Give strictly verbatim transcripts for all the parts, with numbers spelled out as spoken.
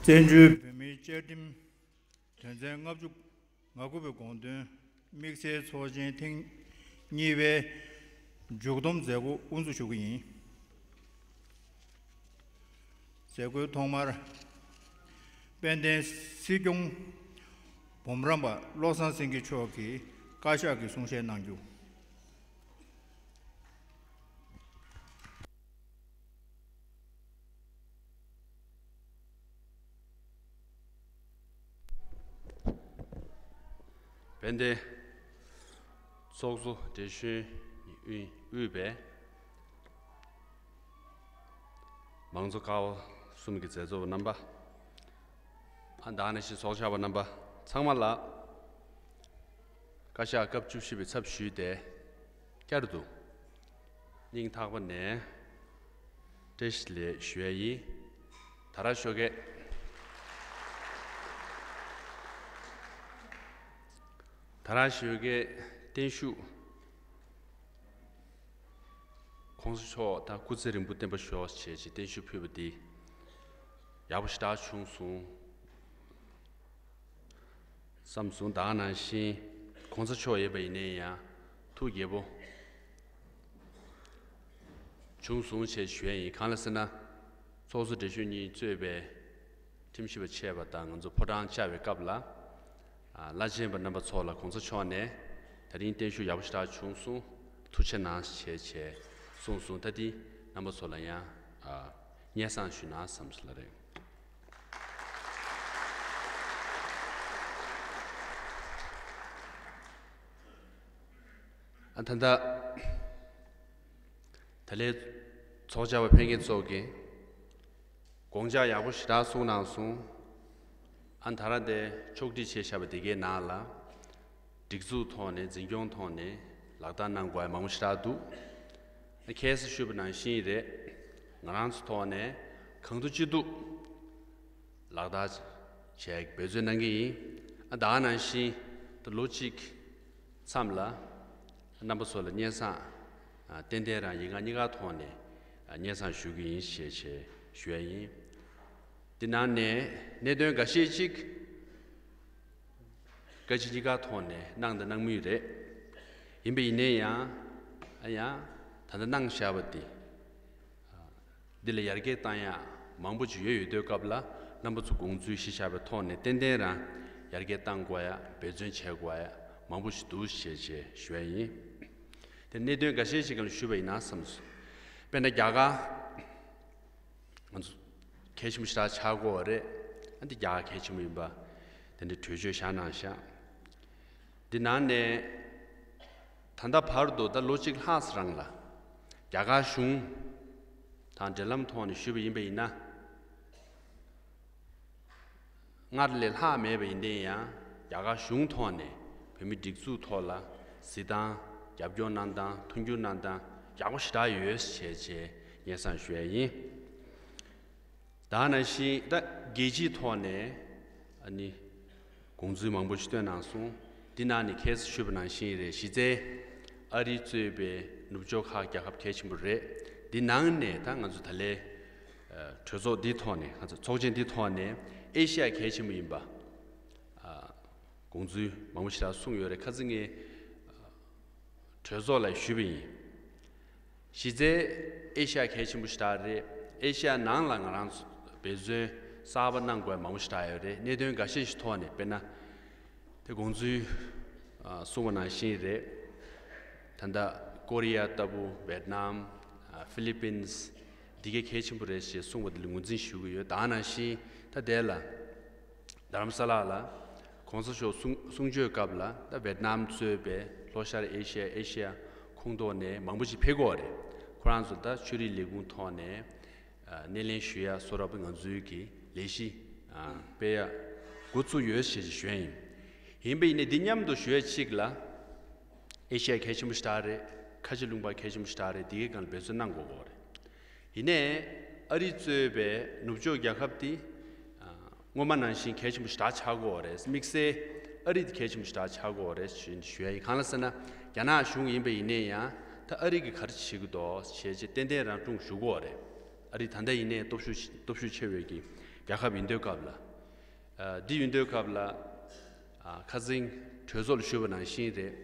བཙན་བྱོལ་བོད་མིའི་བཅའ་ཁྲིམས་དོན་ཚན་ལྔ་བཅུ་ང་དགུ་པའི་དགོངས་དོན་དམིགས་བསལ་ཚོགས་ཆེན་ཐེངས་གཉིས་པའི་མཇུག་བསྡོམས་མཛད་སྒོ་དབུ་འཛུགས་ཞུ་གི་ཡིན། མཛད་སྒོའི་ཐོག་མར། དཔལ་ལྡན་སྲིད་སྐྱོང་འབུམ་རམས་པ་བློ་བཟང་སེང་གེ་མཆོག་གིས་བཀའ་ཤག་གི་གསུང་བཤད་གནང་རྒྱུ། དཔལ་ལྡན་ཚོགས་གཙོ་བགྲེས་གཞོན་དབུས་པའི་མང་གཙོ་ཀ་བ་གསུམ་གྱི་མཛད་གཙོ་བ་རྣམ་པ། ཨ་ད་ནས་ཤིང་ཚོགས་བཅར་བ་རྣམ་པ་ཚང་མ་ལ། བཀའ་ཤག་སྐབས་བཅུ་བཞི་པའི་ཚབ་ཞུས་ཏེ། བསྐྱར་དུ་སྙིང་ཐག་པ་ནས་བཀྲ་ཤིས་བདེ་ལེགས་ཞུ་ཡ་ཡིན། ད་ར་ཞོགས་ཀས། ད་ར་ཞོགས་ཀས་བརྟན་བཞུགས། གོང་ས་མཆོག་དང་སྐུ་ཚེ་རིང་པོ་བརྟན་པར་ཤོག་ཅེས་བྱས་བརྟན་བཞུགས་ཕུལ་བ་འདི་ཡག་པོ་ཞེ་དྲག་བྱུང་སོང་བསམ་སོང་། ད་ག་ནང་བཞིན་གོང་ས་མཆོག་ཡོད་པ་ཡིན་ནའི་ཡང་ཐུགས་དགྱེས་པོ་བྱུང་སོང་ཅེས་ཞུ་ཡ་ཡིན། གང་ལ་ཟེར་ན། ཚོགས་གཙོ་བགྲེས་གཞོན་གཉིས་གཙོས་པའི་ཁྲིམས་ཞིབ་པ་ཆེ་བ་དང་ང་ཚོ་ཕོ་བྲང་བཅར་བའི་སྐབས་ལ། ཨ་བླ་ཆེན་པ་རྣམ་པ་ཚོ་ལ་གོང་ས་མཆོག་ནས་ད་རིང་བརྟན་བཞུགས་ཡག་པོ་ཞེ་དྲག་བྱུང་སོང་། ཐུགས་རྗེ་གནང་ཞེས་བྱས་གསུངས་སོང་། ད་འདི་རྣམ་པ་ཚོ་ལ་ཡང་ཨ་སྙན་སེང་ཞུས་ན་བསམ་སོང་ལ་རེད། ཨ་ད་ལྟ་ད་ལན་ཚོགས་བཅར་བ་ཕེབས་མཁན་ཚོ་གིས་དགོངས་འཆར་ཡག་པོ་ཞེ་དྲག་གསུངས་གནང་སོང་། ཨ་ད་ར་དེ་ཕྱོགས་སྒྲིག་བྱས་བཞག་པ་དེ་གའི་ནང་ལ་སྒྲིག་འཛུགས་ཐོག་ནས་འཛིན་སྐྱོང་ཐོག་ནས་ལག་བསྟར་གནང་དགོས་ཡ་མང་པོ་ཞེ་དྲག་འདུག་ཨ་ཁ་སང་ཞུས་པ་ནང་བཞིན་རེད། ང་རང་ཚོ་ཐོག་ནས་གང་ཐུབ་ཅི་ཐུབ་ལག་བསྟར་བྱས་འབད་བརྩོན་གནང་གི་ཡིན། ཨ་ད་ག་ནང་བཞིན་ད་ལོ་གཅིག་མཚམས་ལ་རྣམ་པ་ཚོ་ལ་སྙན་སེང་ཏན་ཏན་རང་ཡིག་ངག་གཉིས་ཀ་ཐོག་ནས་སྙན་སེང་ཞུ་གི་ཡིན་ཞེས་བྱས་ཞུ་ཡ་ཡིན། འདི་ནང་ནས་གནད་དོན་འགའ་ཤས་ཅིག་བཀའ་སྤྱི་གཉིས་ཀ་ཐོག་ནས་གནང་དང་གནང་མུས་རེད། ཡིན་པ་ཡིན་ནའི་ཡང་ཨ་ཡང་ད་ལྟ་གནང་བཞག་པ་འདི། འདི་ལ་ཡར་རྒྱས་བཏང་ཡག་མང་པོ་ཅིག་ཡོད་ཡོད་དུས་སྐབས་ལ་རྣམ་པ་ཚོ་དགོངས་ཚུལ་གཞི་བཞག་པའི་ཐོག་ནས་ཏན་ཏན་རང་ཡར་རྒྱས་བཏང་དགོས་ཡག་འབད་བརྩོན་བྱེད་དགོས་ཡག་མང་པོ་ཞིག་འདུག་ཞེས་བྱས་ཞུ་ཡ་ཡིན། དེ་གནད་དོན་འགའ་ཤས་ཤིག་ལ་ཞུས་པ་ཡིན་ན་བསམ་སོང་། དཔེར་ན་རྒྱ་གར་ང་ཚོ་གལ་ཆེན་པོ་ཞེ་དྲག་ཆགས་ཀྱི་ཡོད་རེད། ཨ་འདི་རྒྱ་གར་གལ་ཆེན་པོ་ཡིན་པ་དེ་འདྲའི་གྲོས་ཆོད་བཞག་གནང་བཞག་འདི་ནང་ནས་ད་ལྟ་བར་དུ་ད་ལོ་གཅིག་ལྷག་ཙམ་རིང་ལ་རྒྱ་གར་གཞུང་དང་འབྲེལ་ལམ་ཐོག་ནས་ཞུས་པ་ཡིན་པ་ཡིན་ན། སྔར་ལས་ལྷག་མེད་པ་ཡིན་ཏེ་ཡང་རྒྱ་གར་གཞུང་ཐོག་ནས་བོད་མི་སྒྲིག་འཛུགས་ཐོག་ལ་གཟིགས་སྟངས་རྒྱབ་སྐྱོར་གནང་སྟངས་མཐུན་འགྱུར་གནང་སྟངས་ཡག་པོ་ཞེ་དྲག་ཡོད་ཅེས་བྱས་སྙན་སེང་ཞུ་ཡ་ཡིན། ད་ནང་བཞིན་ད་རྒྱལ་སྤྱིའི་ཐོག་ནས་ཨ་ནི་དགོངས་ཚུལ་མང་པོ་ཞིག་བཏོན་གནང་སོང་། འདི་ནང་ནས་ཁ་སང་ཞུས་པ་ནང་བཞིན་རེད། གཞི་རྩའི་ཨ་རི་གཙོས་པའི་ནུབ་ཕྱོགས་ཁག་རྒྱལ་ཁབ་གལ་ཆེན་པོ་རེད། འདི་ནང་ནས་ད་ང་ཚོ་ད་ལན་གྲོས་ཚོགས་འདིའི་ཐོག་ནས་ང་ཚོ་ཚོགས་ཆེན་འདིའི་ཐོག་ནས་ཨེ་ཤི་ཡ་གལ་ཆེན་པོ་ཡིན་པ་དགོངས་ཚུལ་མང་པོ་ཞིག་གསུངས་ཡོད་རེད། ཁ་སང་ངས་གྲོས་ཚོགས་ལ་ཞུས་པ་ཡིན། གཞི་རྩའི་ཨེ་ཤ་ཡ་གལ་ཆེན་པོ་ཞིག་རེད། ཨེ་ཤ་ཡ་ནང་ལ་ང་རང་ཚོ་འབད་བརྩོན་གསར་པ་གནང་དགོས་མང་པོ་ཞིག་ཡོད་རེད། གནད་དོན་འགའ་ཤས་ཤིག་ཐོག་ནས་དཔེར་ན། དེ་དགོངས་ཚུལ་གསུངས་པ་ནང་བཞིན་རེད། ད་ལྟ་ཀོ་རི་ཡ་ལྟ་བུ། ཝེད་ནམ། ཧྥི་ལི་པིན་སི། འདི་གས་གལ་ཆེན་པོ་རེད་ཅེས་གསུངས་པ་དེ་ལ་ངོས་འཛིན་ཞུ་གི་ཡོད། ད་ནང་བཞིན་ད་དེ་ལ། རྡ་རམ་ས་ལ་ལ་གོང་ས་མཆོག་གསུང་གསུང་ཆོས་སྐབས་ལ་ད་ཝེད་ནམ་གཙོས་པའི་ལྷོ་ཤར་ཨེ་ཤ་ཡ། ཨེ་ཤ་ཡ་ཁོངས་གཏོགས་ནས་མང་པོ་ཞིག་ཕེབས་ཀྱི་ཡོད་རེད། ཁོ་རང་ཚོ་ད་ཆོས་རིག་ལས་ཁུངས་ཐོག་ནས་སྣེ་ལེན་ཞུ་ཡ་སོགས་རབ་ང་ཚོའི་གི་ལས་གཞི་སྤེལ་ཡ་འགོ་བཙུགས་ཡོད་ཞེས་ཞུ་ཡ་ཡིན། ཡིན་པ་ཡིན་ནའི་འདི་མཉམ་དུ་ཞུ་ཡ་གཅིག་ལ་ཨེ་ཤ་ཡ་གལ་ཆེན་པོ་ཞིག་རེད། ཁ་ཆེ་ལུང་པ་གལ་ཆེན་པོ་ཞིག་རེད། འདི་གའི་སྒང་ལ་འབད་བརྩོན་གནང་དགོས་ཀྱི་ཡོད་རེད། ཡིན་ནའི་ཨ་རི་གཙོས་པའི་ནུབ་ཕྱོགས་རྒྱལ་ཁབ་དེ་སྔོན་མ་ནང་བཞིན་གལ་ཆེན་པོ་ཞེ་དྲག་ཆགས་ཀྱི་ཡོད་རེད། དམིགས་བསལ་ཨ་རི་དེ་གལ་ཆེན་པོ་ཞེ་དྲག་ཆགས་ཀྱི་ཡོད་རེད་ཞེས་ཞུ་ཡ་ཡིན། གང་ལ་ཟེར་ན་རྒྱ་ནག་གཞུང་ཡིན་པ་ཡིན་ནའི་ཡང་ད་ཨ་རི་གིས་ག་རེ་བྱེད་ཀྱི་འདུག་ཞེས་བྱས་ཏན་ཏན་རང་སྲུང་ཞུ་གི་ཡོད་རེད། ཨ་རི་ད་ལྟ་ཡིན་ནའི་སྟོབས་ཤུགས་སྟོབས་ཤུགས་ཆེ་བའི་གི་ རྒྱལ་ཁབ་ཡིན་དུས་སྐབས་ལ། ཨ། འདི་ཡིན་དུས་སྐབས་ལ། ཨ། ཁ་སང་གྲོས་ཚོགས་ལ་ཞུས་པ་ནང་བཞིན་རེད།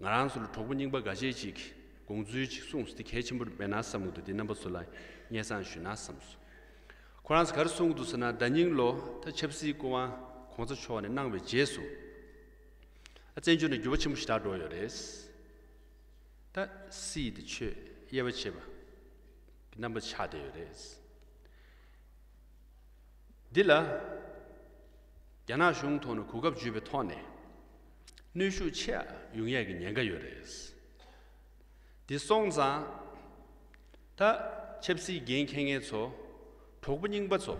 ང་རང་ཚོ་ལ་གྲོགས་པོ་རྙིང་པ་འགའ་ཤས་ཅིག་དགོངས་ཚུལ་ཅིག་གསུངས་སོང་། འདི་གལ་ཆེན་པོ་མེད་ན་བསམ་གྱི་འདུག་འདི་རྣམ་པ་ཚོ་ལ་སྙན་སེང་ཞུས་ན་བསམ་སོང་། ཁོ་རང་ཚོ་ག་རེ་གསུང་གི་འདུག་ཟེར་ན། ཟླ་ཉིན་ལོ་ད་ཆབ་སྲིད་སྐུ་དབང་གོང་ས་མཆོག་ནས་གནང་བའི་རྗེས་སུ། ཨ། བཙན་བྱོལ་ནང་འགྱུར་བ་ཆེན་པོ་ཞེ་དྲག་འགྲོ་ཡོད་རེད། ད་སྲིད་དེ་ཆོས་དབྱེ་བ་ཕྱེ་བ་གི་རྣམ་པ་ཆགས་བསྡད་ཡོད་རེད། འདི་ལ་རྒྱ་ནག་གཞུང་ཐོག་ནས་གོ་སྐབས་བརྒྱུད་པའི་ཐོག་ནས་གནོན་ཤུགས་ཆེ་ཡོང་ཡས་ཀྱི་ཉེན་ཁ་ཡོད་རེད། འདི་སོང་ཙང་། ད་ཆབ་སྲིད་འགན་འཁྱེར་མཁན་ཚོ། གྲོགས་པོ་རྙིང་པ་ཚོ།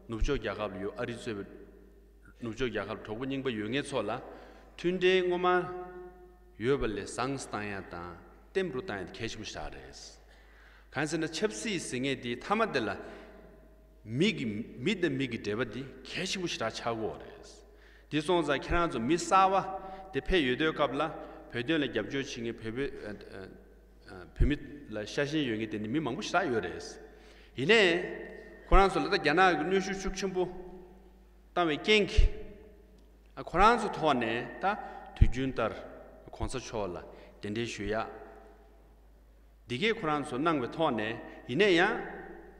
ནུབ་ཕྱོགས་རྒྱལ་ཁབ་ལ་ཡོད། ཨ་རི་གཙོས་པའི་ནུབ་ཕྱོགས་རྒྱལ་ཁབ་ལ་གྲོགས་པོ་རྙིང་པ་ཡོད་མཁན་ཚོ་ལ་མཐུན་འབྲེལ་སྔོན་མ་ཡོད་པ་ལས་བཟང་དུ་བཏང་ཡ་དང་བརྟན་པོ་བཏང་ཡ་དེ་གལ་ཆེན་པོ་ཞིག་རེད། གང་ཟེར་ན། ཆབ་སྲིད་ཟེར་མཁན་དེ་མཐའ་མ་དེ་ལ་མི་གི་མི་དང་མི་གི་འབྲེལ་བ་དེ་གལ་ཆེན་པོ་ཞིག་ཆགས་ཀྱི་ཡོད་རེད། དེ་སོང་ཙང་ཁྱེད་རང་ཚོ་མི་གསར་པ་དེ་ཕེབས་ཡོང་དུས་སྐབས་ལ་བོད་དོན་ལ་རྒྱབ་སྐྱོར་བྱེད་མཁན་བོད་བོད་ཨ་ཨ་བོད་མི་ལ་ཤ་ཞེན་ཡོད་མཁན་དེ་འདྲ་མི་མང་པོ་ཞིག་ཡོད་རེད། ཡིན་ནའི་ཁོ་རང་ཚོ་ལ་ད་རྒྱ་ནག་གིས་གནོན་ཤུགས་ཤུགས་ཆེན་པོ་བཏང་བའི་རྐྱེན་གྱིས། ཨ། ཁོ་རང་ཚོ་ཐོག་ནས་ད་དུས་རྒྱུན་ལྟར་གོང་ས་མཆོག་ལ་གདན་འདྲེན་ཞུ་ཡ། འདི་གས་ཁོ་རང་ཚོ་གནང་བའི་ཐོག་ནས། ཡིན་ན་ཡང་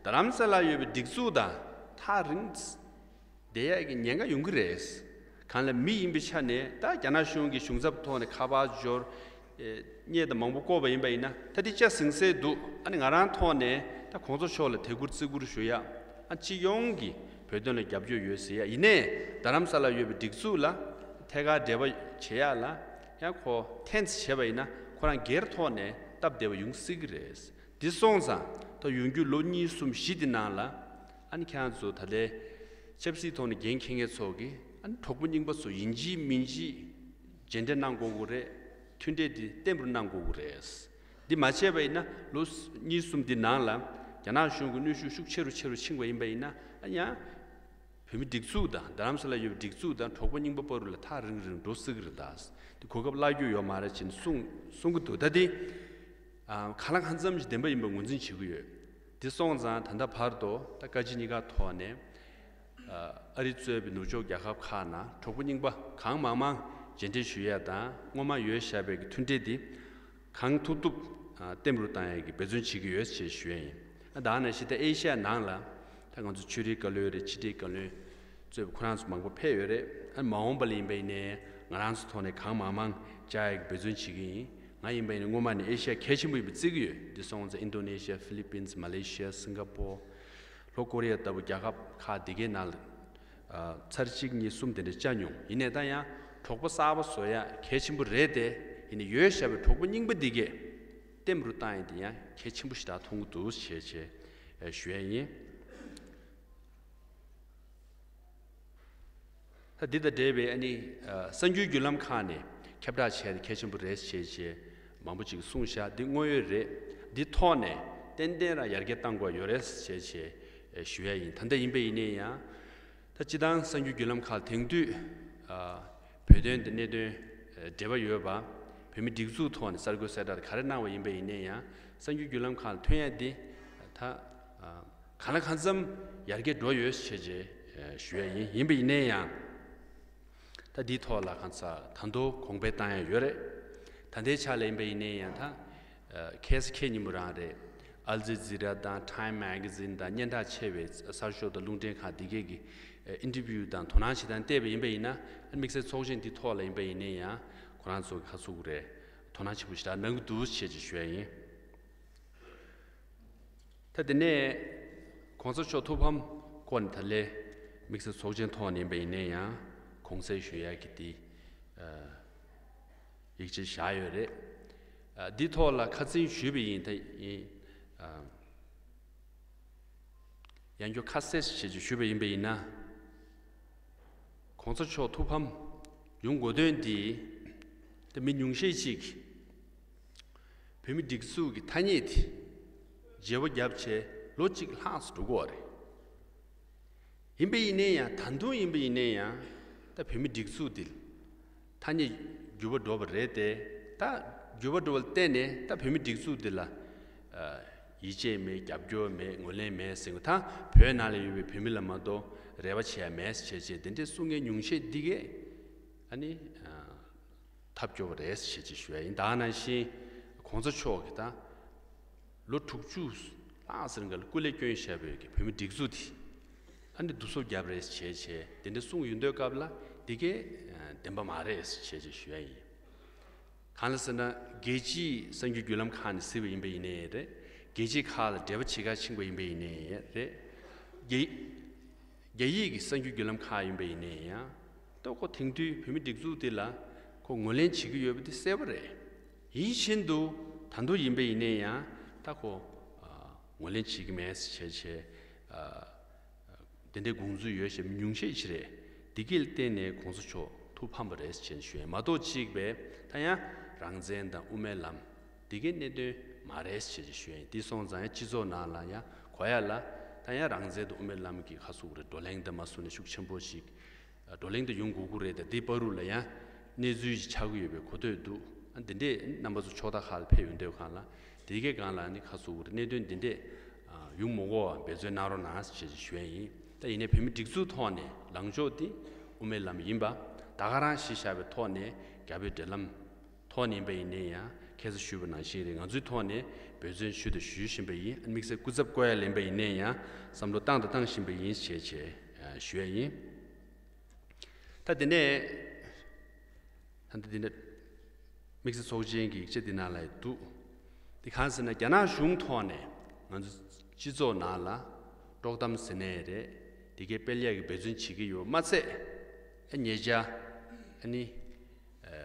རྡ་རམ་ས་ལར་ཡོད་པའི་སྒྲིག་འཛུགས་དང་ཐག་རིང་བསྡད་ཡ་གི་ཉེན་ཁ་ཡོང་གི་རེད། གང་ལ་མི་ཡིན་པའི་ཆ་ནས། ད་རྒྱ་ནག་གཞུང་གི་གཞུང་ཚབ་ཐོག་ནས་ཁ་པར་འབྱོར། ཨེ། བརྙན་དང་མང་པོ་བཀོད་པ་ཡིན་པ་ཡིན་ན། ད་འདི་ལྕགས་ཟིང་སེ་འདུག་ཨ་ནི་ང་རང་ཐོག་ནས་ད་གོང་ས་མཆོག་ལ་དད་བཀུར་བརྩི་བཀུར་ཞུ་ཡ། ཨ། སྤྱི་ཡོངས་ཀྱི་བོད་དོན་ལ་རྒྱབ་སྐྱོར་ཡོད་ཟེར་ཡ། ཡིན་ནའི་རྡ་རམ་ས་ལར་ཡོད་པའི་སྒྲིག་འཛུགས་ལ་ཐད་ཀར་འབྲེལ་བ་བྱེད་ཡ་ལ་ཡང་ཁོ་ཐེངས་བྱས་པ་ཡིན་ན། ཁོ་རང་སྒེར་ཐོག་ནས་སྟབས་བདེ་བ་ཡོང་སྲིད་ཀྱི་རེད། འདི་སོང་ཙང་ད་ཡོང་རྒྱུ་ལོ་གཉིས་གསུམ་བཞི་འདི་ནང་ལ། ཨ་ནི་ཁྱེད་རང་ཚོ་ད་ལྟའི་ཆབ་སྲིད་ཐོག་ནས་འགན་འཁྱེར་མཁན་ཚོ་གིས། ཨ་ནི་གྲོགས་པོ་རྙིང་པ་ཚོ་ཡིན་གཅིག་མིན་གཅིག་མཇལ་འཕྲད་གནང་དགོས་ཀྱི་རེད། མཐུན་འབྲེལ་འདི་བརྟན་པོར་གནང་དགོས་ཀྱི་རེད། འདི་མ་བྱས་པ་ཡིན་ན། ལོ་གཉིས་གསུམ་འདི་ནང་ལ་རྒྱ་ནག་གཞུང་གི་གནོན་ཤུགས་ཤུགས་ཆེ་རུ་ཆེ་རུ་ཕྱིན་པ་ཡིན་པ་ཡིན་ན། ཨ། ཡང་བོད་མི་སྒྲིག་འཛུགས་དང་རྡ་རམ་ས་ལར་ཡོད་པའི་སྒྲིག་འཛུགས་དང་གྲོགས་པོ་རྙིང་པ་བར་ལ་ཐག་རིང་རིང་འགྲོ་སྲིད་ཀྱི་རེད། ད་འདི་གོ་སྐབས་བརླག་རྒྱུ་ཡོད་མ་རེད་ཅེས་གསུང་གསུང་གི་འདུག་ད་འདི། ཨ། གང་ལ་གང་འཚམ་ཞིག་བདེན་པ་ཡིན་པ་ངོས་འཛིན་བྱེད་ཀྱི་ཡོད། འདི་སོང་ཙང་ད་ལྟ་བར་དུ་ད་བཀའ་སྤྱི་གཉིས་ཀ་ཐོག་ནས། ཨ། ཨ་རི་གཙོས་པའི་ནུབ་ཕྱོགས་རྒྱལ་ཁབ་ཁག་ནང་གྲོགས་པོ་རྙིང་པ་གང་མང་མང་མཇལ་འཕྲད་ཞུ་ཡ་དང་། སྔོན་མ་ཡོད་བཞག་པའི་གི་མཐུན་འབྲེལ་འདི་གང་ཐུབ་ཐུབ། ཨ། བརྟན་པོར་བཏང་ཡ་གི་འབད་བརྩོན་བྱེད་ཀྱི་ཡོད་ཅེས་ཞུ་ཡ་ཡིན། ཨ། ད་ནང་བཞིན་ད་ཨེ་ཤ་ཡ་ནང་ལ་ད་ང་ཚོ་ཆོས་རིག་བཀའ་བློན་རེད། ཕྱི་དྲིལ་བཀའ་བློན་གཙོས་པའི་ཁོ་རང་ཚོ་མང་པོ་ཕེབས་ཡོད་རེད། ཨ། མ་འོངས་པ་ལ་ཡིན་པ་ཡིན་ནའི་ང་རང་ཚོ་ཐོག་ནས་གང་མང་མང་བཅར་ཡ་གི་འབད་བརྩོན་བྱེད་ཀྱི་ཡིན། ང་ཡིན་པ་ཡིན་ན་སྔོན་མ་ནས་ཨེ་ཤ་ཡ་གལ་ཆེན་པོ་ཡིན་པ་བརྩི་གི་ཡོད། འདི་སོང་ཙང་ཨིན་ཌོ་ནེ་ཤི་ཡ། ཧྥི་ལི་པིན། མ་ལེ་ཤི་ཡ། སིང་ག་པོར། ལྷོ་ཀོ་རི་ཡ་ལྟ་བུ་རྒྱལ་ཁབ་ཁག་འདི་གའི་ནང་ལ། ཨ། ཚར་གཅིག་གཉིས་གསུམ་དེ་འདྲ་བཅར་མྱོང་། ཡིན་ནའི་ད་ཡང་གྲོགས་པོ་གསར་པ་བཟོ་ཡ་གལ་ཆེན་པོ་རེད་དེ། ཡིན་ནའི་ཡོད་བཞག་པའི་གྲོགས་པོ་རྙིང་པ་འདི་གས་བརྟན་པོར་བཏང་ཡ་དེ་ཡང་གལ་ཆེན་པོ་ཞིག་ད་མཐོང་གི་འདུག་ཞེས་བྱས་ཞུ་ཡ་ཡིན། ད་འདི་དང་འབྲེལ་བའི། ཨ་ནི། ཨ། གསར་འགྱུར་བརྒྱུད་ལམ་ཁག་ནས་ཁྱབ་བསྒྲགས་བྱས་ཏེ་གལ་ཆེན་པོ་རེད་ཅེས་བྱས་མང་པོ་ཅིག་གསུངས་བཞག་འདི་དངོས་ཡོད་རེད། འདི་ཐོག་ནས་ཏན་ཏན་རང་ཡར་རྒྱས་གཏང་དགོས་ཡོད་རེད་ཅེས་བྱས་ཞུ་ཡ་ཡིན། ད་ལྟ་ཡིན་པ་ཡིན་ནའི་ཡང་། ད་སྤྱི་བཏང་གསར་འགྱུར་བརྒྱུད་ལམ་ཁག་དེང་དུས། ཨ། བོད་དོན་དང་གནད་དོན་འབྲེལ་བ་ཡོད་པ། བོད་མི་སྒྲིག་འཛུགས་ཐོག་ནས་གསར་འགོད་གསལ་བསྒྲགས་ག་རེ་གནང་བ་ཡིན་པ་ཡིན་ནའི་ཡང་། གསར་འགྱུར་བརྒྱུད་ལམ་ཁག་ལ་ཐོན་ཡ་འདི་ད། ཨ། གང་ལ་གང་འཚམ་ཡར་རྒྱས་འགྲོ་ཡོད་ཅེས་བྱས་ཞུ་ཡ་ཡིན། ཡིན་པ་ཡིན་ནའི་ཡང་། ད་འདིའི་ཐོག་ལ་གང་ཟག་ད་དུང་གོང་འཕེལ་བཏང་ཡ་ཡོད་རེད། ད་ལྟའི་ཆ་ལ་ཡིན་པ་ཡིན་ནའི་ཡང་། ད་ཁ་སང་ཁ་ཉིན་མོ་རང་རེད། ཨལ་ཇི་ཛི་ར་དང་ཊའིམ་མེ་ག་ཛིན་དང་སྙན་གྲགས་ཆེ་བའི་གསར་ཤོག་དང་རླུང་འཕྲིན་ཁག་འདི་གས་ཀྱི་ཨིན་ཊར་བིའུ་དང་དོ་སྣང་བྱེད་སྟངས་བལྟས་པ་ཡིན་པ་ཡིན་ན། དམིགས་བསལ་ཚོགས་ཆེན་འདིའི་ཐོག་ལ་ཡིན་པ་ཡིན་ནའི་ཡང་ཁོ་རང་ཚོ་གི་ཁ་ཚུགས་རེད། དོ་སྣང་ཆེན་པོ་ཞེ་དྲག་གནང་གི་འདུག་ཅེས་ཅིག་ཞུ་ཡ་ཡིན། ད་དེ་ནས་གོང་ས་མཆོག་ཐུགས་ཕམ་སྐོར་ནས་ད་ལན་དམིགས་བསལ་ཚོགས་ཆེན་ཐོག་ནས་ཡིན་པ་ཡིན་ནའི་ཡང་དགོངས་སེལ་ཞུ་ཡ་གི་དེ། ཨ། ཡིག་ཆ་བཞག་ཡོད་རེད། ཨ། འདི་ཐོག་ལ་ཁ་སང་ཞུས་པ་ཡིན། ད་ཡིན། ཨ། ཡང་བསྐྱར་ཁ་གསལ་ཞིག་ཞུས་པ་ཡིན་པ་ཡིན་ན། གོང་ས་མཆོག་ཐུགས་ཕམ་ཡོང་དགོས་དོན་འདི། ད་མི་ཉུང་ཤས་ཤིག་བོད་མི་སྒྲིག་འཛུགས་ཀྱི་ཐ་སྙད་དེ་བརྗེ་པོ་བརྒྱབ་བྱས་ལོ་གཅིག་ལྷག་ཙམ་འགྲོ་གི་ཡོད་རེད། ཡིན་པ་ཡིན་ནའི་ཡང་། ད་དུང་ཡིན་པ་ཡིན་ནའི་ཡང་། ད་བོད་མི་སྒྲིག་འཛུགས་འདི་ཐ་སྙད་འགྱུར་བ་འགྲོ་བ་རེད་དེ། ད་འགྱུར་བ་འགྲོ་བ་ལ་བརྟེན་ནས་ད་བོད་མི་སྒྲིག་འཛུགས་འདི་ལ། ཨ། ཡིད་ཆེས་མེད། རྒྱབ་སྐྱོར་མེད། ངོས་ལེན་མེད་ཟེར་གྱི། ད་བོད་ནང་ལ་ཡོད་པའི་བོད་མི་ལ་མ་གཏོགས་རེ་བ་བྱེད་ཡ་མེད་ཟེར་བྱས་བྱས། དེ་འདྲའི་གསུང་མཁན་ཉུང་ཤས་འདི་གས་ཨ་ནི་ཐབས་སྐྱོ་བ་རེད་ཟེར་བྱས་བྱས་ཞུ་ཡ་ཡིན། ད་ནང་བཞིན་གོང་ས་མཆོག་གིས་ད་ལོ་དྲུག་ཅུ་ལྷག་ཙམ་སྒང་ལ་སྐུ་ལས་བསྐྱོན་བཞག་པའི་གི་བོད་མི་སྒྲིག་འཛུགས་དེ་ཨ་ནི་བསྡུ་གསོག་རྒྱབ་རེད་ཟེར་བྱས་བྱས། དེ་འདྲ་གསུང་ཡོང་དུས་སྐབས་ལ་འདི་གས་བདེན་པ་མ་རེད་ཟེར་བྱས་བྱས་ཞུ་ཡ་ཡིན། གང་ལ་ཟེར་ན། རྒྱལ་སྤྱིའི་གསར་འགྱུར་བརྒྱུད་ལམ་ཁག་ནས་གཟིགས་པ་ཡིན་པ་ཡིན་ནའི་རེད། རྒྱལ་སྤྱི་ཁག་ལ་འབྲེལ་བ་བྱེད་ག་ཕྱིན་པ་ཡིན་པ་ཡིན་ནའི་རེད། རྒྱ་རྒྱ་ཡིག་གི་གསར་འགྱུར་བརྒྱུད་ལམ་ཁག་ཡིན་པ་ཡིན་ནའི་ཡང་། ད་ཁོ་དེང་དུས་བོད་མི་སྒྲིག་འཛུགས་དེ་ལ་ཁོ་ངོས་ལེན་བྱེད་ཀྱི་ཡོད་པ་དེ་གསལ་པོ་རེད། ཡིན་བཞིན་དུ་ད་དུང་ཡིན་པ་ཡིན་ནའི་ཡང་ད་ཁོ་ཨ་ངོས་ལེན་བྱེད་ཀྱི་མེད་ཟེར་བྱས་བྱས། ཨ། དེ་འདྲའི་དགོངས་ཚུལ་ཡོད་བཤད་མི་ཉུང་ཤས་ཤིག་རེད། འདི་གིས་བརྟེན་ནས་གོང་ས་མཆོག་ཐུགས་ཕམ་པ་རེད་ཟེར་བྱས་ནས་ཞུ་ཡ་མ་གཏོགས། གཅིག་པས་ད་ཡང་རང་བཙན་དང་དབུ་མའི་ལམ་འདི་གའི་གནད་དོན་མ་རེད་ཟེར་བྱས་ཞུ་ཡ་ཡིན། འདི་སོང་ཙང་ཡང་སྤྱི་ཚོགས་ནང་ལ་ཡང་གོ་ཡ་ལ། ད་ཡང་རང་བཙན་དང་དབུ་མའི་ལམ་གྱི་ཁ་སུ་རེ་བགྲོ་གླེང་དང་མ་སུ་ནས་ཤུགས་ཆེན་པོ་ཞིག་བགྲོ་གླེང་དུ་ཡོང་དགོས་ཀྱི་རེད། ད་འདི་བར་དུ་ལ་ཡང་གནས་ཚུལ་ཞིག་ཆགས་ཀྱི་ཡོད་པའི་གོ་ཐོས་འདུག། ཨ། འདི་འདྲས་རྣམ་པ་ཚོ་ཕྱོགས་མཐའ་ཁག་ལ་ཕེབས་ཡོང་དུས་སྒང་ལ། དེ་གའི་སྒང་ལ་ནི་ཁ་སུ་རེ་གནད་དོན་འདི་འདྲས་ཡོང་མི་དགོས་པ་འབད་བརྩོན་གནང་རོགས་གནང་ཞེས་ཞུ་ཡ་ཡིན། ད་ཡིན་ནའི་བོད་མི་སྒྲིག་འཛུགས་ཐོག་ནས་ལངས་ཕྱོགས་འདི་དབུ་མའི་ལམ་ཡིན་པ། ད་ག་རང་གཞི་བཞག་པའི་ཐོག་ནས། རྒྱ་བོད་འབྲེལ་ལམ་ཐོག་ནས་ཡིན་པ་ཡིན་ནའི་ཡང་། ཁ་སང་ཞུས་པ་ནང་བཞིན་རེད། ང་ཚོའི་ཐོག་ནས་འབད་བརྩོན་ཞུས་དང་ཞུ་བཞིན་པ་ཡིན། དམིགས་བསལ་སྐུ་ཚབ་བསྐོ་ཡ་ལེན་པ་ཡིན་ནའི་ཡང་བསམ་བློ་བཏང་དང་བཏང་བཞིན་པ་ཡིན་ཞེས་བྱས་ཞུ་ཡ་ཡིན། ད་དེ་ནས་ད་ལྟ་འདི་འདྲ་དམིགས་བསལ་ཚོགས་ཆེན་གྱི་ཡིག་ཆ་འདི་ནང་ལ་འདུག། འདི་གང་ཟེར་ན། རྒྱ་ནག་གཞུང་ཐོག་ནས་ང་ཚོ་སྤྱི་ཚོགས་ནང་ལ་དཀྲོག་གཏམ་ཟེར་ནའི་རེད། དེ་གའི་སྤེལ་ཡག་གི་འབད་བརྩོན་བྱེད་ཀྱི་ཡོད་མ་ཚད། ཨ། ཉེ་ཆར་ཨ་ནི་ཨ་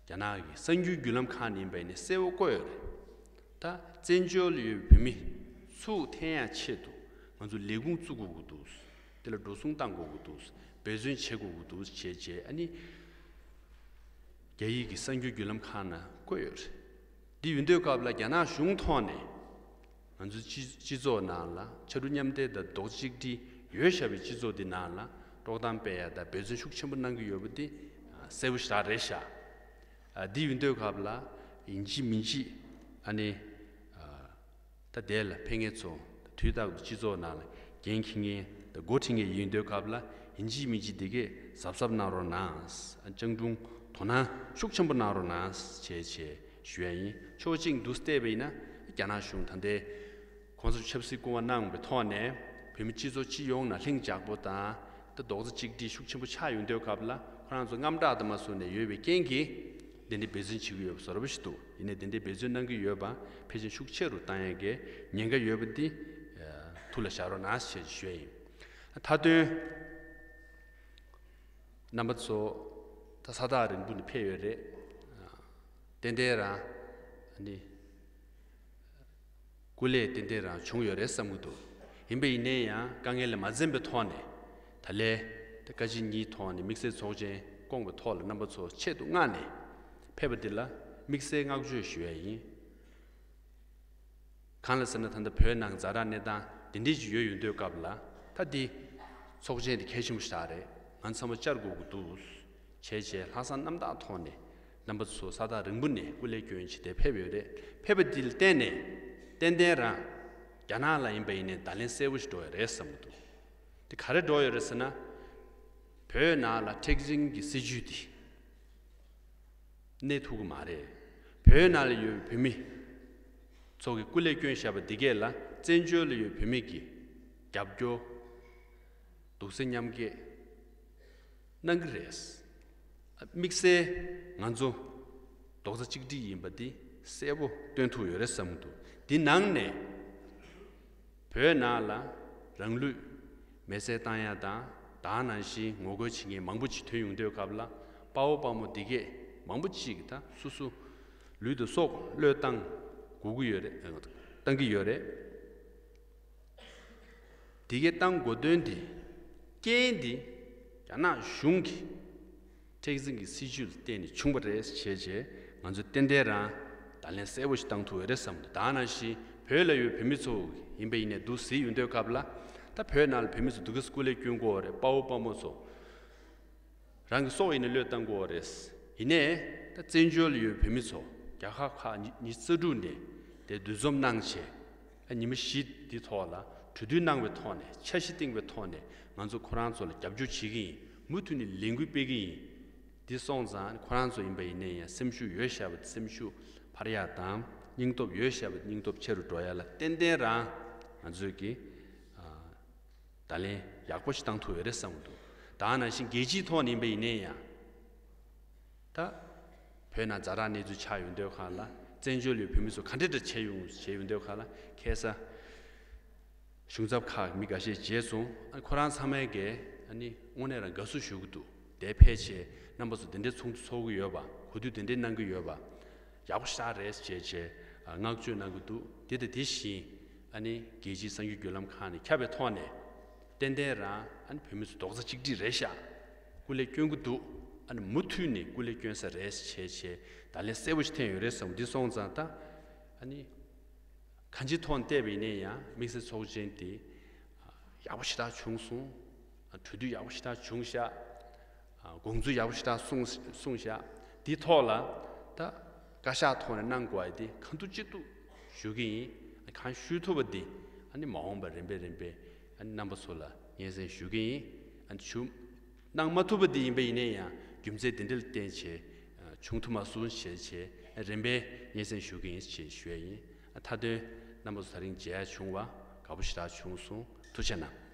རྒྱ་ནག་གི་གསར་འགྱུར་བརྒྱུད་ལམ་ཁག་ནས་ཡིན་པ་ཡིན་ནའི་གསལ་པོ་བཀོད་ཡོད་རེད། ད་བཙན་བྱོལ་ལ་ཡོད་པའི་བོད་མི་ཚུར་འཐེན་ཡག་ཆེད་དུ་ང་ཚོ་ལས་ཁུངས་བཙུགས་དགོས་ཀྱི་འདུག། དེ་ལ་འགྲོ་སོང་གཏང་དགོས་ཀྱི་འདུག། འབད་བརྩོན་བྱེད་དགོས་ཀྱི་འདུག་བྱས་བྱས། ཨ་ནི་རྒྱ་ཡིག་གི་གསར་འགྱུར་བརྒྱུད་ལམ་ཁག་ནང་བཀོད་ཡོད་རེད། འདི་ཡིན་དུས་སྐབས་ལ་རྒྱ་ནག་གཞུང་ཐོག་ནས་ང་ཚོའི་སྤྱི་སྤྱི་ཚོགས་ནང་ལ་ཕྱར་གྲུ་མཉམ་འདེགས་དང་རྡོག་རྩ་གཅིག་སྒྲིལ་ཡོད་བཞག་པའི་སྤྱི་ཚོགས་འདི་ནང་ལ་དཀྲོག་གཏམ་སྤེལ་ཡ་དང་འབད་བརྩོན་ཤུགས་ཆེན་པོ་གནང་གི་ཡོད་པ་འདི་གསལ་པོ་ཞེ་དྲག་རེད་ཤག། ཨ། འདི་ཡིན་དུས་སྐབས་ལ་ཡིན་གཅིག་མིན་གཅིག་ཨ་ནི་ཨ་ད་དེ་ལ་ཕེབས་མཁན་ཚོ་དུས་རྟག་ཏུ་སྤྱི་ཚོགས་ནང་ལ་འགན་འཁྱེར་མཁན་དང་འགོ་ཁྲིད་མཁན་ཡིན་དུས་སྐབས་ལ་ཡིན་གཅིག་མིན་གཅིག་འདི་གས་གཟབ་གཟབ་གནང་རོགས་གནང་། སྤྱང་གྲུང་དོ་སྣང་ཤུགས་ཆེན་པོ་གནང་རོགས་གནང་བྱས་བྱས་ཞུ་ཡ་ཡིན། ཕྱོགས་གཅིག་ཏུ་བལྟས་པ་ཡིན་ན། རྒྱ་ནག་གཞུང་ད་ལྟའི་གོང་ས་མཆོག་ཆབ་སྲིད་སྐུ་དབང་གནང་བའི་ཐོག་ནས་བོད་མི་སྤྱི་ཚོགས་སྤྱི་ཡོངས་ནང་ལྷིང་འཇགས་པོ་དང་། ད་རྡོག་རྩ་གཅིག་སྒྲིལ་ཤུགས་ཆེན་པོ་ཆགས་ཡོང་དུས་སྐབས་ལ། ཁོ་རང་ཚོ་དངངས་སྐྲག་དང་མ་སུ་ནས་ཡོད་པའི་རྐྱེན་གྱིས་འདི་འདྲའི་འབད་བརྩོན་བྱེད་ཀྱི་ཡོད་པ་བཟོ་འདྲ་པོ་ཞིག་འདུག། ཡིན་ནའི་འདི་འདྲའི་འབད་བརྩོན་གནང་གི་ཡོད་པ་ཕལ་ཆེར་ཤུགས་ཆེ་རུ་བཏང་ཡ་གི་ཉེན་ཁ་ཡོད་པ་འདི་ཐུགས་ལ་བཞག་རོགས་གནང་ཞེས་ཞུ་ཡ་ཡིན། མཐའ་དོན། རྣམ་པ་ཚོ་ད་ས་ཐག་རིང་པོ་ནས་ཕེབས་ཡོད་རེད། ཏན་ཏན་རང་ནི་སྐུ་ལས་ཏན་ཏན་རང་བྱུང་ཡོད་རེད་བསམ་གྱི་འདུག། ཡིན་པ་ཡིན་ནའི་ཡང་དཀའ་ངལ་ལ་མ་འཛེམས་པའི་ཐོག་ནས། ད་ལན་ད་བཀའ་སྤྱི་གཉིས་ཐོག་ནས་དམིགས་བསལ་ཚོགས་ཆེན་བསྐོངས་པའི་ཐོག་ལ་རྣམ་པ་ཚོ་ཆེད་དུ་མངགས་ནས་ཕེབས་པ་འདི་ལ་དམིགས་བསལ་བསྔགས་བརྗོད་ཞུ་ཡ་ཡིན། གང་ལ་ཟེར་ན། ད་ལྟ་བོད་ནང་ཛ་དྲག་གནས་སྟངས་འདི་འདྲས་ཅིག་ཡོད་ཡོང་དུས་སྐབས་ལ། ད་འདི་ཚོགས་ཆེན་འདི་གལ་ཆེན་པོ་ཞིག་རེད། ང་ཚང་མ་བཅར་དགོས་ཀྱི་འདུག་བྱས་བྱས་ལྷག་བསམ་རྣམ་དག་ཐོག་ནས་རྣམ་པ་ཚོ་ས་ཐག་རིང་པོ་ནས་སྐུ་ལས་བསྐྱོན་བྱས་ཏེ་ཕེབས་ཡོད་རེད། ཕེབས་པ་འདི་ལ་བརྟེན་ནས་ཏན་ཏན་རང་རྒྱ་ནག་ལ་ཡིན་པ་ཡིན་ནའི་བརྡ་ལན་གསལ་པོ་ཞིག་འགྲོ་ཡ་རེད་བསམ་གྱི་འདུག། དེ་ག་རེ་འགྲོ་ཡོད་རེད་ཟེར་ན། བོད་ནང་ལ་མཁྲེགས་འཛིན་གྱི་སྲིད་བྱུས་འདི་གནས་ཐུབ་ཀྱི་མ་རེད། བོད་ནང་ལ་ཡོད་པའི་བོད་མི་ཚོ་གིས་སྐུ་ལས་བསྐྱོན་བཞག་པ་འདི་གས་ལ་བཙན་བྱོལ་ལ་ཡོད་པའི་བོད་མི་གིས་རྒྱབ་སྐྱོར་འདུག་སེ་མཉམ་སྐྱེད་གནང་གི་རེད། དམིགས་བསལ་ང་ཚོ་རྡོག་རྩ་གཅིག་སྒྲིལ་ཡིན་པ་འདི་གསལ་པོ་སྟོན་ཐུབ་ཡོད་རེད་བསམ་གྱི་འདུག། འདི་ནང་ནས་བོད་ནང་ལ་རང་ལུས་མེར་སྲེག་བཏང་ཡ་དང་། དེ་ནང་བཞིན་ངོ་རྒོལ་བྱེད་མཁན་མང་པོ་ཅིག་ཐོན་ཡོང་དུས་སྐབས་ལ། དཔའ་བོ་དཔའ་མོ་འདི་གས་མང་པོ་ཅིག་ད་སོ་སོ་ལུས་དང་སྲོག་བློས་བཏང་དགོས་ཀྱི་ཡོད་རེད། བཏང་གི་ཡོད་རེད། འདི་གས་བཏང་དགོས་དོན་དེ། རྐྱེན་འདི་རྒྱ་ནག་གཞུང་གི་མཁྲེགས་འཛིན་གྱི་སྲིད་བྱུས་ལ་བརྟེན་ནས་བྱུང་བ་རེད་ཅེས་བྱས། ང་ཚོས་ཏན་ཏན་རང་བརྡ་ལན་གསལ་པོ་ཞིག་བཏང་ཐུབ་ཡོད་རེད་བསམ་འདུག། དེ་ནང་བཞིན་བོད་ལ་ཡོད་བོད་མི་ཚོ་ཡིན་པ་ཡིན་ནའི་འདུག་སེ་ཡོང་དུས་སྐབས་ལ། ད་བོད་ནང་ལ་བོད་མི་ཚོ་འདུག་གི་སྐུ་ལས་བསྐྱོན་དགོས་རེད། དཔའ་བོ་དཔའ་མོ་ཚོ་རང་གི་སྲོག་ཡིན་ནའི་བློས་བཏང་དགོས་རེད། ཡིན་ནའི་ད་བཙན་བྱོལ་ལ་ཡོད་བོད་མི་ཚོ་རྒྱལ་ཁབ་ཁག་ཉི་ཉི་ཤུ་རྩ་དྲུག་ནས་དེ་འདུ་འཛོམས་གནང་བྱས། ཉི་མ་བཞི་འདི་ཐོག་ལ་གྲོས་བསྡུར་གནང་བའི་ཐོག་ནས། འཆར་གཞི་བཏིང་བའི་ཐོག་ནས། ང་ཚོ་ཁོ་རང་ཚོ་ལ་རྒྱབ་སྐྱོར་བྱེད་ཀྱི་ཡིན། མུ་མཐུད་ནས་ལས་འགུལ་སྤེལ་གྱི་ཡིན། འདི་སོང་ཙང་ཁོ་རང་ཚོ་ཡིན་པ་ཡིན་ནའི་ཡང་། སེམས་ཤུགས་ཡོད་བཞག་པ་སེམས་ཤུགས་འཕར་ཡག་དང་། སྙིང་སྟོབས་ཡོད་བཞག་པ་སྙིང་སྟོབས་ཆེ་རུ་འགྲོ་ཡག་ལ་ཏན་ཏན་རང་ང་ཚོས་ཀྱི་ཨ་བརྡ་ལན་ཡག་པོ་ཞིག་བཏང་ཐུབ་ཡོད་རེད་བསམ་གྱི་འདུག། ད་ནང་བཞིན་རྒྱལ་སྤྱིའི་ཐོག་ནས་ཡིན་པ་ཡིན་ནའི་ཡང་། ད་བོད་ནང་ཛ་དྲག་གནས་ཚུལ་ཆགས་ཡོང་དུས་སྒང་ལ། བཙན་བྱོལ་ལ་བོད་མི་ཚོ་ག་འདྲ་འདྲ་བྱས་ཡོང་བྱས་ཡོང་དུས་སྒང་ལ། ཁ་སང་གཞུང་ཚབ་ཁག་མི་འགའ་ཤས་མཇལ་སོང་། ཨ་ཁོ་རང་ཚང་མས་ཀྱིས་ཨ་ནི་དངོས་གནས་རང་དགའ་བསུ་ཞུ་གི་འདུག། དེ་ཕལ་ཆེར་རྣམ་པ་ཚོ་དེ་འདྲའི་ཚོགས་འདུ་ཚོགས་ཀྱི་ཡོད་པ། གོ་བསྡུར་དེ་འདྲའི་གནང་གི་ཡོད་པ། ཡག་པོ་ཞེ་དྲག་རེད་ཅེས་བྱས་ཨ་བསྔགས་བརྗོད་གནང་གི་འདུག། དེ་དང་དེ་བཞིན་ཨ་ནི་རྒྱལ་སྤྱིའི་གསར་འགྱུར་བརྒྱུད་ལམ་ཁག་ནས་ཁྱབ་པའི་ཐོག་ནས། ཏན་ཏན་རང་ཨ་ནི་བོད་མི་ཚོ་རྡོག་རྩ་གཅིག་སྒྲིལ་རེད་ཤག། སྐུ་ལས་སྐྱོན་གྱི་འདུག། ཨ་ནི་མུ་མཐུད་ནས་སྐུ་ལས་སྐྱོན་ས་རེད་ཅེས་བྱས་བརྡ་ལན་གསལ་པོ་ཞིག་ཐོན་ཡོད་རེད་བསམ། འདི་སོང་ཙང་ད་ཨ་ནི་གང་ཅིའི་ཐོག་ནས་བལྟས་པ་ཡིན་ན་ཡང་། དམིགས་བསལ་ཚོགས་ཆེན་དེ་ཡག་པོ་ཞེ་དྲག་བྱུང་སོང་། གྲོས་བསྡུར་ཡག་པོ་ཞེ་དྲག་བྱུང་ཤག། དགོངས་ཚུལ་ཡག་པོ་ཞེ་དྲག་གསུངས་གསུངས་ཤག། དེའི་ཐོག་ལ་ད་བཀའ་ཤག་ཐོག་ནས་གནང་དགོས་པ་དེ་གང་ཐུབ་ཅི་ཐུབ་ཞུ་གི་ཡིན། གང་ཞུ་ཐུབ་པ་དེ་ཨ་ནི་མ་འོངས་པ་རིམ་པས་རིམ་པས་ཨ་ནི་རྣམ་པ་ཚོ་ལ་སྙན་སེང་ཞུ་གི་ཡིན། ཨ་ནི་ཞུ་གནང་མ་ཐུབ་པ་དེ་ཡིན་པ་ཡིན་ན་ཡང་། རྒྱུ་མཚན་དེ་འདྲ་ལ་བརྟེན་བྱས་བྱུང་ཐུབ་མ་སོང་ཞེས་བྱས་རིམ་པས་སྙན་སེང་ཞུ་གི་ཡིན་ཞེས་ཞུ་ཡ་ཡིན། མཐའ་དོན་རྣམ་པ་ཚོ་དེ་རིང་མཇལ་ཡ་བྱུང་བ་དགའ་པོ་ཞེ་དྲག་བྱུང་སོང་། ཐུགས་རྗེ་གནང་།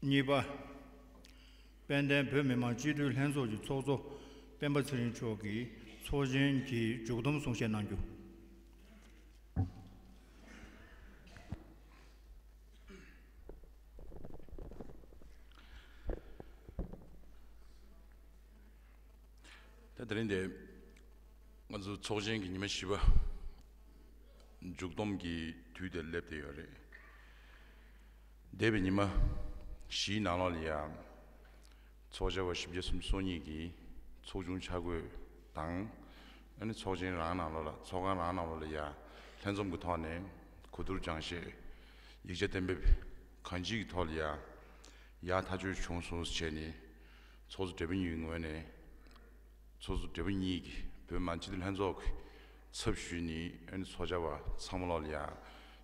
གཉིས་པ། དཔལ་ལྡན་བོད་མི་མང་སྤྱི་འཐུས་ལྷན་ཚོགས་ཀྱི་ཚོགས་གཙོ་སྤེན་པ་ཚེ་རིང་མཆོག་གིས་ཚོགས་ཆེན་གྱི་མཇུག་བསྡོམས་གསུང་བཤད་གནང་རྒྱུ། ད་དེ་རིང་འདིར་ང་ཚོ་ཚོགས་ཆེན་གྱི་ཉི་མ་བཞི་པ་མཇུག་བསྡོམས་ཀྱི་དུས་དེར་སླེབས་བསྡད་ཡོད་རེད། འདས་པའི་ཉི་མ་བཞིའི་ནང་ལོགས་ལ་ཡང་། ཚོགས་བཅར་བ་བཞི་བརྒྱ་སུམ་ཅུ་སོ་གཉིས་ཀྱིས་ཚོགས་ཆུང་ཆ་བགོས་དང་། ཨ་ནི་ཚོགས་ཆེན་རང་ནང་ལོགས་ལ། ཚོགས་ཁང་རང་ནང་ལོགས་ལ་ཡ་ལྷན་འཛོམས་ཀྱི་ཐོག་ནས་གོ་བསྡུར་སྦྱང་བཤད། ཡིག་ཆ་གཏན་འབེབས། གང་ཅིའི་ཐོག་ལ་ཡ་ཡག་ཐག་ཆོད་བྱུང་སོང་ཟེར་བྱས་ནས། ཚོགས་གཙོ་སྦྲེལ་པོ་གཉིས་ཀྱི་ངོས་ནས། ཚོགས་གཙོ་སྦྲེལ་པོ་གཉིས་ཀྱིས་བོད་མི་མང་སྤྱི་འཐུས་ལྷན་ཚོགས་ཀྱི་ཚབ་ཞུས་ནས། ཨ་ནི་ཚོགས་བཅར་བ་ཚང་མ་ལོགས་ལ་ཡ་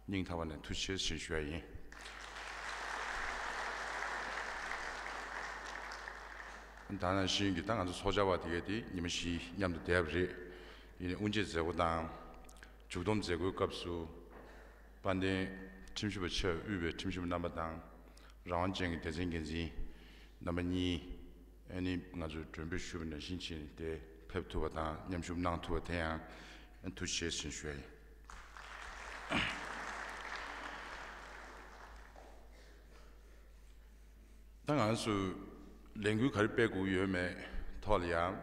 སྙིང་ཐག་པ་ནས་ཐུགས་རྗེ་ཆེ་ཞེས་ཞུ་ཡ་ཡིན། ད་ནང་བཞིན་གྱི་ད་ང་ཚོ་ཚོགས་བཅར་བ་དེ་གས་དེ་ཉི་མ་བཞི་མཉམ་དུ་བསྡད་པ་རེད། ཡིན་ནའི་དབུ་འབྱེད་མཛད་སྒོ་དང་། མཇུག་བསྡོམས་མཛད་སྒོའི་སྐབས་སུ། དཔལ་ལྡན་ཁྲིམས་ཞིབ་པ་ཆེས་དབུས་པའི་ཁྲིམས་ཞིབ་པ་རྣམ་པ་དང་། རང་དབང་ཅན་གྱི་སྡེ་ཚན་འགན་འཛིན་རྣམ་པ་གཉིས། ཨ་ནི་ང་ཚོས་མགྲོན་འབོད་ཞུས་པ་ནང་བཞིན་བྱས་ནས་དེ་ཕེབས་ཐུབ་པ་དང་མཉམ་ཞུགས་གནང་ཐུབ་པ་དེ་ཡང་ཐུགས་རྗེ་ཆེ་ཞེས་ཞུ་ཡ་ཡིན། ད་ང་ཚོས་ལས་འགུལ་ག་རེ་སྤེལ་དགོས་ཡོད་མེད་ཐོག་ལ་ཡང་།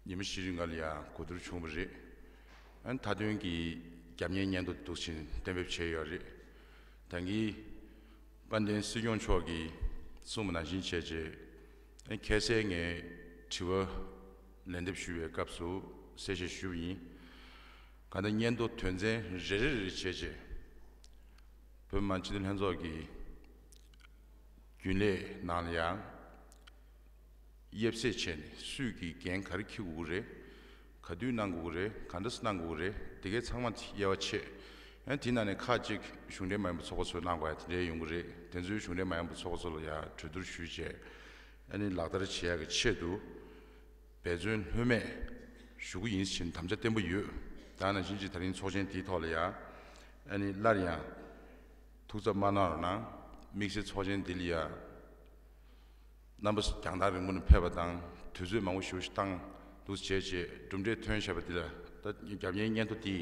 ཉི་མ་བཞི་རིང་ག་ལ་ཡང་གོ་བསྡུར་བྱུང་བ་རེད། ཨ་ནི་མཐའ་དོན་གྱི་རྒྱབ་གཉེར་སྙན་ཐོ་འདུག་ཕྱིན་གཏན་འབེབས་བྱས་ཡོད་རེད། ད་གིན་དཔལ་ལྡན་སྲིད་སྐྱོང་མཆོག་གིས་གསུངས་པ་ནང་བཞིན་བྱས་རྗེས། ཨ་ནི་ཁ་སང་ངས་དྲི་བ་ལན་འདེབས་ཞུ་བའི་སྐབས་སུ་གསལ་བཤད་ཞུས་པ་ཡིན། གང་ལྟར་སྙན་ཐོ་དོན་ཚན་རེ་རེ་རེ་རེ་བྱས་རྗེས། བོད་མི་མང་སྤྱི་འཐུས་ལྷན་ཚོགས་ཀྱི་རྒྱུན་ལས་ནང་ལ་ཡང་། དབྱེ་བསྲེ་བྱས་ནས་སུས་ཀྱིས་འགན་ག་རེ་འཁྱེར་དགོས་ཀྱི་རེད། ག་དུས་གནང་དགོས་ཀྱི་རེད། ག་འདྲས་གནང་དགོས་ཀྱི་རེད། དེ་གའི་ཚང་མ་དབྱེ་བ་ཕྱེ། ཨ་ནི་དེའི་ནང་ནས་ཁག་ཅིག་གཞུང་འབྲེལ་མ་ཡིན་པ་ཚོགས་པ་ཚོས་གནང་དགོས་ཡ་དེ་འདྲས་ཡོང་གི་རེད། དེ་ཚོའི་གཞུང་འབྲེལ་མ་ཡིན་པ་ཚོགས་པ་ཚོ་ལ་ཡ་གྲོས་བསྡུར་ཞུས་བྱས། ཨ་ནི་ལག་བསྟར་བྱེད་ཡ་གི་ཆེད་དུ་འབད་བརྩོན་ལྷོད་མེད་ཞུ་གི་ཡིན་ཟེར་དམ་བཅའ་བརྟན་པོ་ཡོད། ད་ནང་བཞིན་གྱི་དེ་རིང་ཚོགས་ཆེན་འདིའི་ཐོག་ལ་ཡ། ཨ་ནི་སླར་ཡང་ཐུགས་འཚབ་མ་གནང་རོགས་གནང་། དམིགས་བསལ་ཚོགས་ཆེན་འདི་ལ་ཡ། རྣམ་པ་རྒྱང་ཐག་རིང་པོ་ནས་ཕེབས་པ་དང་དུས་ཚོད་མང་པོ་ཞེ་པོ་ཞིག་བཏང་འདུག་བྱས་རྗེས་གྲུབ་འབྲས་ཐོན་བཞག་པ་འདི་ལ། ད་རྒྱབ་གཉེར་སྙན་ཐོ་འདི་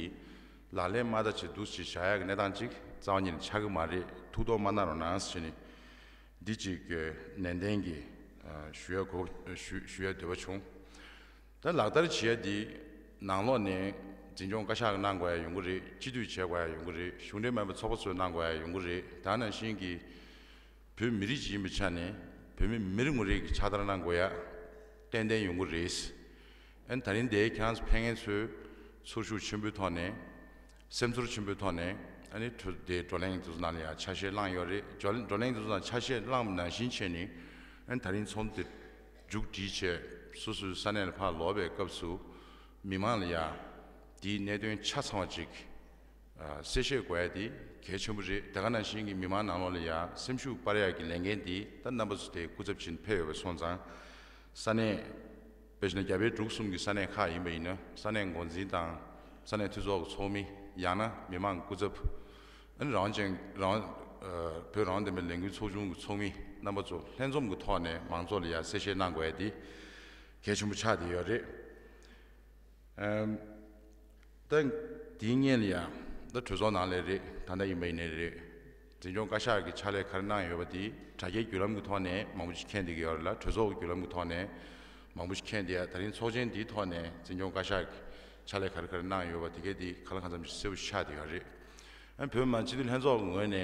ལག་ལེན་མ་བསྟར་བྱས་འདུག་ཅེས་བཞག་ཡག་གི་གནས་སྟངས་ཅིག་རྩ་བ་ཉིད་ནས་ཆགས་ཀྱི་མ་རེད། ཐུགས་དོགས་མ་གནང་རོགས་གནང་ཟེར་ནས། འདི་གཅིག་ནན་ཏན་གྱིས་ཞུ་ཡ་གོ་ཞུ་ཞུ་ཡ་འདོད་པ་བྱུང་། ད་ལག་བསྟར་བྱེད་ཡ་འདི་ནང་ལོགས་ནས་འཛིན་སྐྱོང་བཀའ་ཤག་གིས་གནང་དགོས་ཡ་ཡོང་གི་རེད། སྤྱི་འཐུས་བྱེད་དགོས་ཡ་ཡོང་གི་རེད། གཞུང་འབྲེལ་མ་ཡིན་པ་ཚོགས་པ་ཚོས་གནང་དགོས་ཡ་ཡོང་གི་རེད། ད་ནང་བཞིན་གྱི་བོད་མི་རིགས་ཅིག་ཡིན་པའི་ཆ་ནས་བོད་མི་མི་རེ་ངོ་རེ་གིས་ཕྱག་བསྟར་གནང་དགོས་ཡ་ཏན་ཏན་ཡོང་གི་རེད། ཨ་ནི་དེ་རིང་འདིར་ཁྱེད་རང་ཚོ་ཕེབས་མཁན་ཚོས་ཚོར་ཤུགས་ཆེན་པོའི་ཐོག་ནས། སེམས་ཚོར་ཆེན་པོའི་ཐོག་ནས་ ཨ་ནི་གྲོ་དེ་བགྲོ་གླེང་དེ་ཚོ་ནང་ལ་ཡང་ཆ་ཤས་བླངས་ཡོད་རེད། བགྲོ་བགྲོ་གླེང་དེ་ཚོ་ནང་ཆ་ཤས་བླངས་པ་ནང་བཞིན་བྱས་ནས། ཨ་ནི་ད་རིང་ཚོགས་འདུ་དེ་མཇུག་སྒྲིལ་བྱས་སོ་སོའི་ས་གནས་ལ་ཕར་ལོག་པའི་སྐབས་སུ་མི་མང་ལ་ཡང་དེའི་གནད་དོན་ཆ་ཚང་བ་ཅིག་ཨ་གསལ་བཤད་དགོས་ཡ་དེ་གལ་ཆེན་པོ་རེད། དེ་ག་ནང་བཞིན་གྱི་མི་མང་ནང་ལོགས་ལ་ཡང་སེམས་ཤུགས་སྤར་ཡ་གི་ལས་འགན་དེ་ད་རྣམ་པ་ཚོ་དེ་སྐུ་ཚབ་བྱས་ནས་ཕེབས་ཡོད་པ་སོང་ཙང་། ས་གནས་དཔེ་བཞིན་རྒྱ་བལ་འབྲུག་གསུམ་གྱི་ས་གནས་ཁག་ཡིན་པ་ཡིན་ན། ས་གནས་འགོ་འཛིན་དང་ས་གནས་འཐུས་ཚོགས་ཀྱི་ཚོགས་མི། ཡང་ན་མི་མང་སྐུ་ཚབ། ཨ་ནི་རང་དབང་ཅན་རང་ཨ་བོད་རང་དབང་ལྡན་པའི་ལས་འགུལ་ཚོགས་ཆུང་གི་ཚོགས་མི་རྣམ་པ་ཚོ་ལྷན་འཛོམས་ཀྱི་ཐོག་ནས་མང་ཚོགས་ལ་ཡང་གསལ་བཤད་གནང་དགོས་ཡ་དེ་གལ་ཆེན་པོ་ཆགས་བསྡད་ཡོད་རེད། ཨམ། ད་དེའི་སྔོན་ལ་ཡང་ད་གྲོས་ཚོགས་ནང་ལ་རེད། ད་ལྟ་ཡིན་པ་ཡིན་ནའི་རེད། འཛིན་སྐྱོང་བཀའ་ཤག་གིས་ཕྱག་ལས་ག་རེ་གནང་ཡོད་པ་དེ་དྲ་རྒྱའི་བརྒྱུད་ལམ་གྱི་ཐོག་ནས་མང་པོ་ཞིག་མཁྱེན་བསྡད་ཀྱི་ཡོད་རེད་ལ། གྲོས་ཚོགས་ཀྱི་བརྒྱུད་ལམ་གྱི་ཐོག་ནས་མང་པོ་ཞིག་མཁྱེན་བསྡད་ཡ། ད་རིང་ཚོགས་ཆེན་འདིའི་ཐོག་ནས་འཛིན་སྐྱོང་བཀའ་ཤག་གིས་ཕྱག་ལས་ག་རེ་ག་རེ་གནང་ཡོད་པ་དེ་གའི་དེ་གང་ལ་གང་འཚམ་ཞིག་གསལ་པོ་ཆགས་བསྡད་ཡོད་རེད། ཨ་བོད་མི་མང་སྤྱི་འཐུས་ལྷན་ཚོགས་ཀྱི་ངོས་ནས་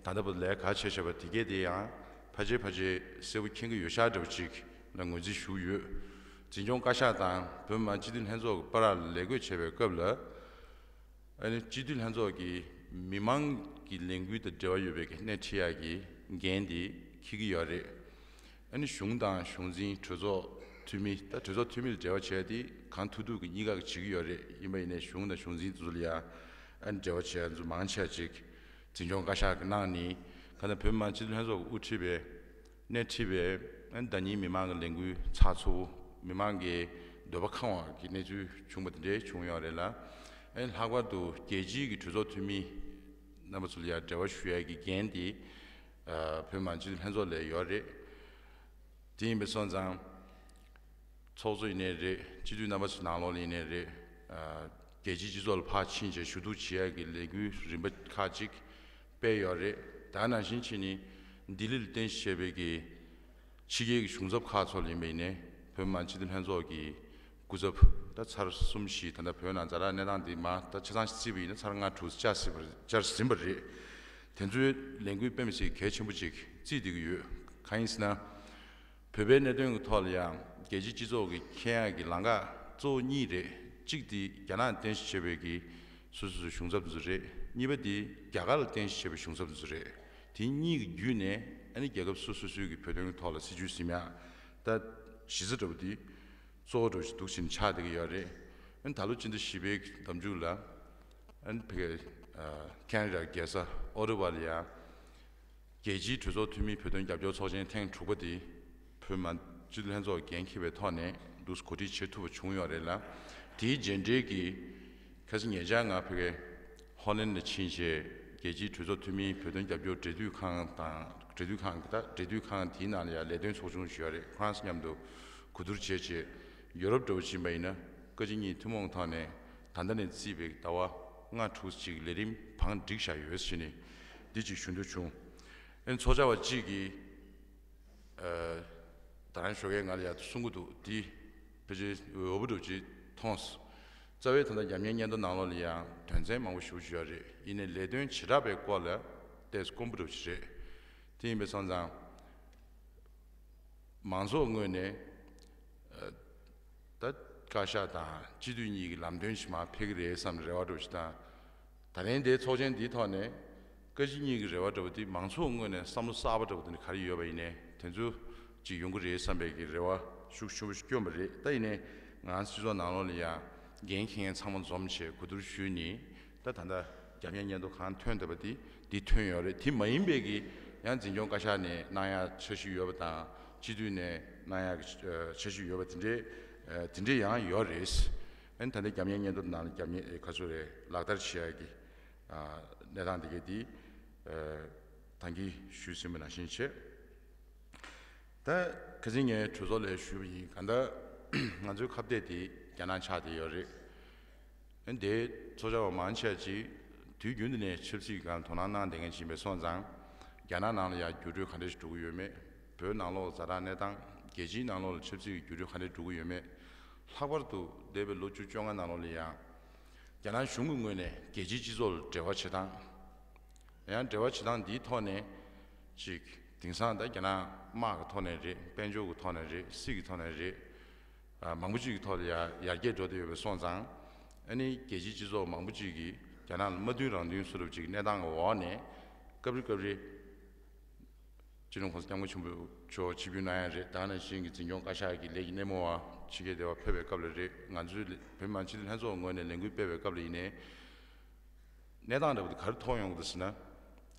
ད་ལྟ་བར་ལས་ཀ་ག་བྱས་བྱས་པ་དེ་གའི་དེ་ཡང་ཕལ་ཆེར་ཕལ་ཆེར་གསལ་པོ་མཁྱེན་གྱི་ཡོད་ཤག་འདྲ་བོ་ཅིག་ལ་ངོས་འཛིན་ཞུ་གི་ཡོད། འཛིན་སྐྱོང་བཀའ་ཤག་དང་བོད་མི་མང་སྤྱི་འཐུས་ལྷན་ཚོགས་ཀྱི་བར་ལ་ལས་བགོས་བྱེད་པའི་སྐབས་ལ། ཨ་ནི་སྤྱི་འཐུས་ལྷན་ཚོགས་ཀྱིས་མི་མང་གི་ལས་འགུལ་དང་འབྲེལ་བ་ཡོད་པའི་སྣེ་ཁྲིད་ཡག་གི་འགན་དེ་འཁྱེར་གྱི་ཡོད་རེད། ཨ་ནི་གཞུང་དང་གཞུང་འཛིན། གྲོས་ཚོགས་འཐུས་མི། ད་གྲོས་ཚོགས་འཐུས་མི་ལ་འབྲེལ་བ་བྱས་ཏེ་གང་ཐུབ་ཐུབ་ཀྱི་གཉིས་ཀ་གི་བྱེད་ཀྱི་ཡོད་རེད། ཡིན་པ་ཡིན་ནའི་གཞུང་དང་གཞུང་འཛིན་ཚོ་ལ་ཡང་ཨ་ནི་འབྲེལ་བ་བྱས་ཚོ་མང་ཆེ་ཅིག་འཛིན་སྐྱོང་བཀའ་ཤག་གིས་གནང་ནི། གང་ལྟར་བོད་མི་མང་སྤྱི་འཐུས་ལྷན་ཚོགས་ཀྱི་དབུ་ཁྲིད་པའི་སྣེ་ཁྲིད་པའི་ཨ་ནི་ཟླ་ཉིན་མི་མང་གི་ལས་འགུལ་ཚགས་ཚུད་པོ། མི་མང་གི་འདོད་པ་ཁེངས་པ་གི་གནས་ཚུལ་བྱུང་བ་དེ་འདྲའི་བྱུང་ཡོད་རེད་ལ། ཨ་ནི་ལྷག་པར་དུ་རྒྱལ་སྤྱིའི་གི་གྲོས་ཚོགས་འཐུས་མི་རྣམ་པ་ཚོ་ལ་ཡང་འབྲེལ་བ་ཞུ་ཡ་གི་འགན་དེ་ཨ་བོད་མི་མང་སྤྱི་འཐུས་ལྷན་ཚོགས་ལ་ཡོད་རེད། དེ་ཡིན་པ་སོང་ཙང་། ཚོགས་གཙོ་ཡིན་ནའི་རེད། སྤྱི་འཐུས་རྣམ་པ་ཚོའི་ནང་ལོགས་ལ་ཡིན་ནའི་རེད། ཨ་རྒྱལ་སྤྱིའི་སྤྱི་ཚོགས་ལ་ཕར་ཕྱིན་བྱས་ཞུ་གཏུག་བྱེད་ཡ་གི་ལས་འགུལ་རིམ་པ་ཁག་ཅིག་སྤེལ་ཡོད་རེད། ད་ནང་བཞིན་བྱས་ནས་ལྡི་ལི་ལ་རྟེན་གཞི་བྱས་པའི་གི་ཕྱི་རྒྱལ་གྱི་གཞུང་ཚབ་ཁག་ཚོ་ལ་ཡིན་པ་ཡིན་ནའི་བོད་མི་མང་སྤྱི་འཐུས་ལྷན་ཚོགས་ཀྱི་སྐུ་ཚབ་ད་ཚར་གསུམ་བཞི། ད་ལྟ་བོད་ནང་ཛ་དྲག་གནས་སྟངས་འདི་མ་ད་ཆ་ཚང་ཞིག་བརྩིས་པ་ཡིན་ན་ཚར་ལྔ་དྲུག་བཅར་ཟིན་པ་བཅར་ཟིན་པ་རེད། དེ་ཚོའི་ལས་འགུལ་དཔེ་མི་སྲིད་གལ་ཆེན་པོ་ཅིག་བརྩིས་བསྡད་ཀྱི་ཡོད། གང་ཡིན་ཟེར་ན། བོད་པའི་གནད་དོན་གྱི་ཐོག་ལ་ཡང་རྒྱལ་སྤྱིའི་སྤྱི་ཚོགས་ཀྱིས་མཁྱེན་ཡག་གི་ལམ་ཁ་གཙོ་བོ་གཉིས་རེད། གཅིག་དེ་རྒྱ་ནག་རྟེན་གཞི་བྱས་པའི་གི་སོ་སོ་སོའི་གཞུང་ཚབ་དེ་ཚོ་རེད། གཉིས་པ་དེ་རྒྱ་གར་ལ་རྟེན་གཞི་བྱས་པའི་གཞུང་ཚབ་དེ་ཚོ་རེད། དེ་གཉིས་ཀྱི་བརྒྱུད་ནས་ཨ་ནི་རྒྱལ་ཁབ་སོ་སོ་སོའི་གི་བོད་དོན་གྱི་ཐོག་ལ་སྲིད་བྱུས་ཟིན་ཡག་ད་གཞི་རྩ་འདྲ་བོ་དེ་གཙོ་བོ་འདྲ་བོ་ཞིག་འདུག་བྱས་ནས་ཆགས་བསྡད་ཀྱི་ཡོད་རེད། ཨ་ནི་ད་ལོ་སྤྱི་ཟླ་བཞི་པའི་ཟླ་མཇུག་ལ་ཨ་ནི་ཕ་གི་ཨ་ཁེ་ན་ཌ་རྒྱལ་ས་ཨོ་ཊ་ཝ་ལ་ཡ། རྒྱལ་སྤྱིའི་གྲོས་ཚོགས་འཐུས་མིའི་བོད་དོན་རྒྱབ་སྐྱོར་ཚོགས་ཆེན་ཐེངས་དྲུག་པ་དེ་བོད་མི་མང་སྤྱི་འཐུས་ལྷན་ཚོགས་འགན་འཁྱེར་བའི་ཐོག་ནས་འདུག་གོ་སྒྲིག་བྱེད་ཐུབ་པ་བྱུང་ཡོད་རེད་ལ། དེའི་རྗེས་འབྲེལ་གྱི་ཁ་སང་ཉེ་ཆར་ང་ཕ་གི་ཧོ་ལན་ལ་ཕྱིན་རྗེས་རྒྱལ་སྤྱིའི་གྲོས་ཚོགས་འཐུས་མིའི་བོད་དོན་རྒྱབ་སྐྱོར་འབྲེལ་མཐུད་ཁང་དང་འབྲེལ་མཐུད་ཁང་གི་ད་འབྲེལ་མཐུད་ཁང་དེའི་ནང་ལ་ཡང་ལས་དོན་ཚོགས་ཆུང་ཞུ་ཡ་རེད། ཁོ་རང་ཚོ་མཉམ་དུ་གོ་བསྡུར་བྱས་རྗེས་ཡོ་རོབ་འདྲ་བོ་ཕྱིན་པ་ཡིན་ན་བཀའ་སྤྱི་གཉིས་ཐུན་མོང་ཐོག་ནས་ད་ལྟ་ནས་བརྩིས་པའི་ཟླ་བ་ལྔ་དྲུག་ཅིག་ལས་རིམ་བང་བསྒྲིགས་བཞག་ཡོད་ཟེར་ནས་འདི་ཅིག་ཞུ་འདོད་བྱུང་། ཨ་ནི་ཚོགས་བཅར་བ་གཅིག་གིས་ཨ་ད་རང་ཞོགས་ཀས་ང་ལ་ཡར་གསུང་གི་འདུག་འདི་ཕལ་ཆེར་འོས་པོ་འདྲ་ཅིག་མཐོང་སོང་། རྩ་བའི་ད་ལྟ་རྒྱབ་གཉེར་སྙན་ཐོ་ནང་ལོགས་ལ་ཡང་དོན་ཚན་མང་པོ་ཞེ་པོ་ཅིག་ཡོད་རེད། ཡིན་ནའི་ལས་དོན་བྱེ་བྲག་པའི་སྐོར་ལ་ཏོག་ཙམ་དཀོན་པོ་འདྲ་ཅིག་རེད། དེ་ཡིན་པའི་སོང་ཙང་། མང་ཚོགས་ངོས་ནས་ཨ་ད་བཀའ་ཤག་དང་སྤྱི་འཐུས་གཉིས་ཀྱི་ལམ་སྟོན་ཞིག་མར་ཕེབས་ཀྱི་རེད་བསམ་རེ་བ་འདྲ་བོ་ཞིག་དང་། ད་རིང་འདིའི་ཚོགས་ཆེན་འདིའི་ཐོག་ནས་བཀའ་སྤྱི་གཉིས་ཀྱི་རེ་བ་འདྲ་བོ་དེ་མང་ཚོགས་ངོས་ནས་བསམ་བློ་གསར་པ་འདྲ་བོ་དེ་ནི་ག་རེ་ཡོད་པ་ཡིན་ནའི་དེ་ཚོ་ཅིག་ཡོང་གི་རེད་བསམ་པའི་གི་རེ་བ་ཤུགས་ཆེན་པོ་ཞིག་བསྐྱོན་པ་རེད། ད་ཡིན་ནའི་ང་རང་སྤྱི་ཚོགས་ནང་ལོགས་ལ་ཡང་འགན་འཁྱེར་མཁན་ཚང་མ་འཛོམས་བྱས་གོ་བསྡུར་ཞུས་ནས་ད་ད་ལྟ་རྒྱབ་གཉེར་སྙན་ཐོ་གང་ཐོན་བསྡད་པ་དེ་འདི་ཐོན་ཡོད་རེད། དེ་མ་ཡིན་པའི་གི་ཡང་འཛིན་སྐྱོང་བཀའ་ཤག་ནས་གནང་ཡག་འཆར་གཞི་ཡོད་པ་དང་སྤྱི་འཐུས་ནས་གནང་ཡག་གི་འཆར་གཞི་ཡོད་པ་དེ་འདྲའི་དེ་འདྲའི་ཡང་ཡོད་རེད། ཨ་ནི་ད་ལྟ་རྒྱབ་གཉེར་སྙན་ཐོ་ནང་ལ་རྒྱབ་གཉེར་ག་ཚོད་རེད་ལག་བསྟར་བྱེད་ཡག་གི་གནས་སྟངས་དེ་གའི་དེ་ད་གིན་ཞུས་ཟིན་པ་ནང་བཞིན་བྱས། ད་ཁ་སང་ངས་གྲོས་ཚོགས་ལ་ཞུས་པ་ཡིན། གང་ལྟར་ང་ཚོའི་ཁ་གཏད་དེ་རྒྱ་ནག་ཆགས་བསྡད་ཡོད་རེད། ཨ་ནི་དེའི་ཚོགས་བཅར་བ་མང་ཆེ་ཅིག་དུས་རྒྱུན་དུ་ནས་ཆབ་སྲིད་ཀྱི་སྒང་དོ་སྣང་གནང་བསྡད་མཁན་ཅིག་ཡིན་པས་སོང་ཙང་། རྒྱ་ནག་ནང་ལ་ཡང་འགྱུར་འགྲོས་ག་འདྲ་ཞིག་འགྲོ་གི་ཡོད་མེད། བོད་ནང་ལོགས་ཛ་དྲག་གནས་སྟངས་རྒྱལ་སྤྱིའི་ནང་ལོགས་ལ་ཆབ་སྲིད་ཀྱི་འགྱུར་འགྲོས་ག་འདྲ་འགྲོ་གི་ཡོད་མེད། ལྷག་པར་དུ་འདས་པའི་ལོ་བཅུ་བཅོ་ལྔ་ནང་ལོགས་ལ་ཡང་རྒྱ་ནག་གཞུང་གི་ངོས་ནས་རྒྱལ་སྤྱིའི་སྤྱི་ཚོགས་ལ་འབྲེལ་བ་བྱེད་སྟངས། ཡང་འབྲེལ་བ་བྱེད་སྟངས་འདིའི་ཐོག་ནས་ཅིག་དེང་སང་ད་རྒྱ་ནག་དམག་གི་ཐོག་ནས་རེད། དཔལ་འབྱོར་གྱི་ཐོག་ནས་རེད། སྲིད་ཀྱི་ཐོག་ནས་རེད། ཨ་མང་པོ་ཅིག་གི་ཐོག་ལ་ཡར་ཡར་རྒྱས་འགྲོ་བསྡད་ཡོད་པ་སོང་ཙང་། ཨ་ནི་རྒྱལ་སྤྱིའི་སྤྱི་ཚོགས་མང་པོ་ཅིག་གིས་ རྒྱ་ནག་ལ་མ་མཐུན་རང་མཐུན་བཟོ་འདྲ་ཅིག་གི་གནས་སྟངས་འོག་ནས་སྐབས་རེ་སྐབས་རེ་སྤྱི་ནོར་༸གོང་ས་༸སྐྱབས་མགོན་ཆེན་པོ་མཆོག་ཆིབས་བསྒྱུར་གནང་ཡ་རེད། ད་ནང་བཞིན་གྱི་འཛིན་སྐྱོང་བཀའ་ཤག་གི་ལས་ཀྱི་སྣེ་མོ་བ་ཕྱི་རྒྱལ་དེ་བ་ཕེབས་པའི་སྐབས་ལ་རེད། ང་ཚོའི་བོད་མི་མང་སྤྱི་འཐུས་ལྷན་ཚོགས་ངོས་ནས་ལས་འགུལ་སྤེལ་བའི་སྐབས་ལ་ཡིན་ནའི། གནས་སྟངས་འདྲ་པོ་དེ་ག་རེ་མཐོང་ཡོང་གི་འདུག་ཟེར་ན།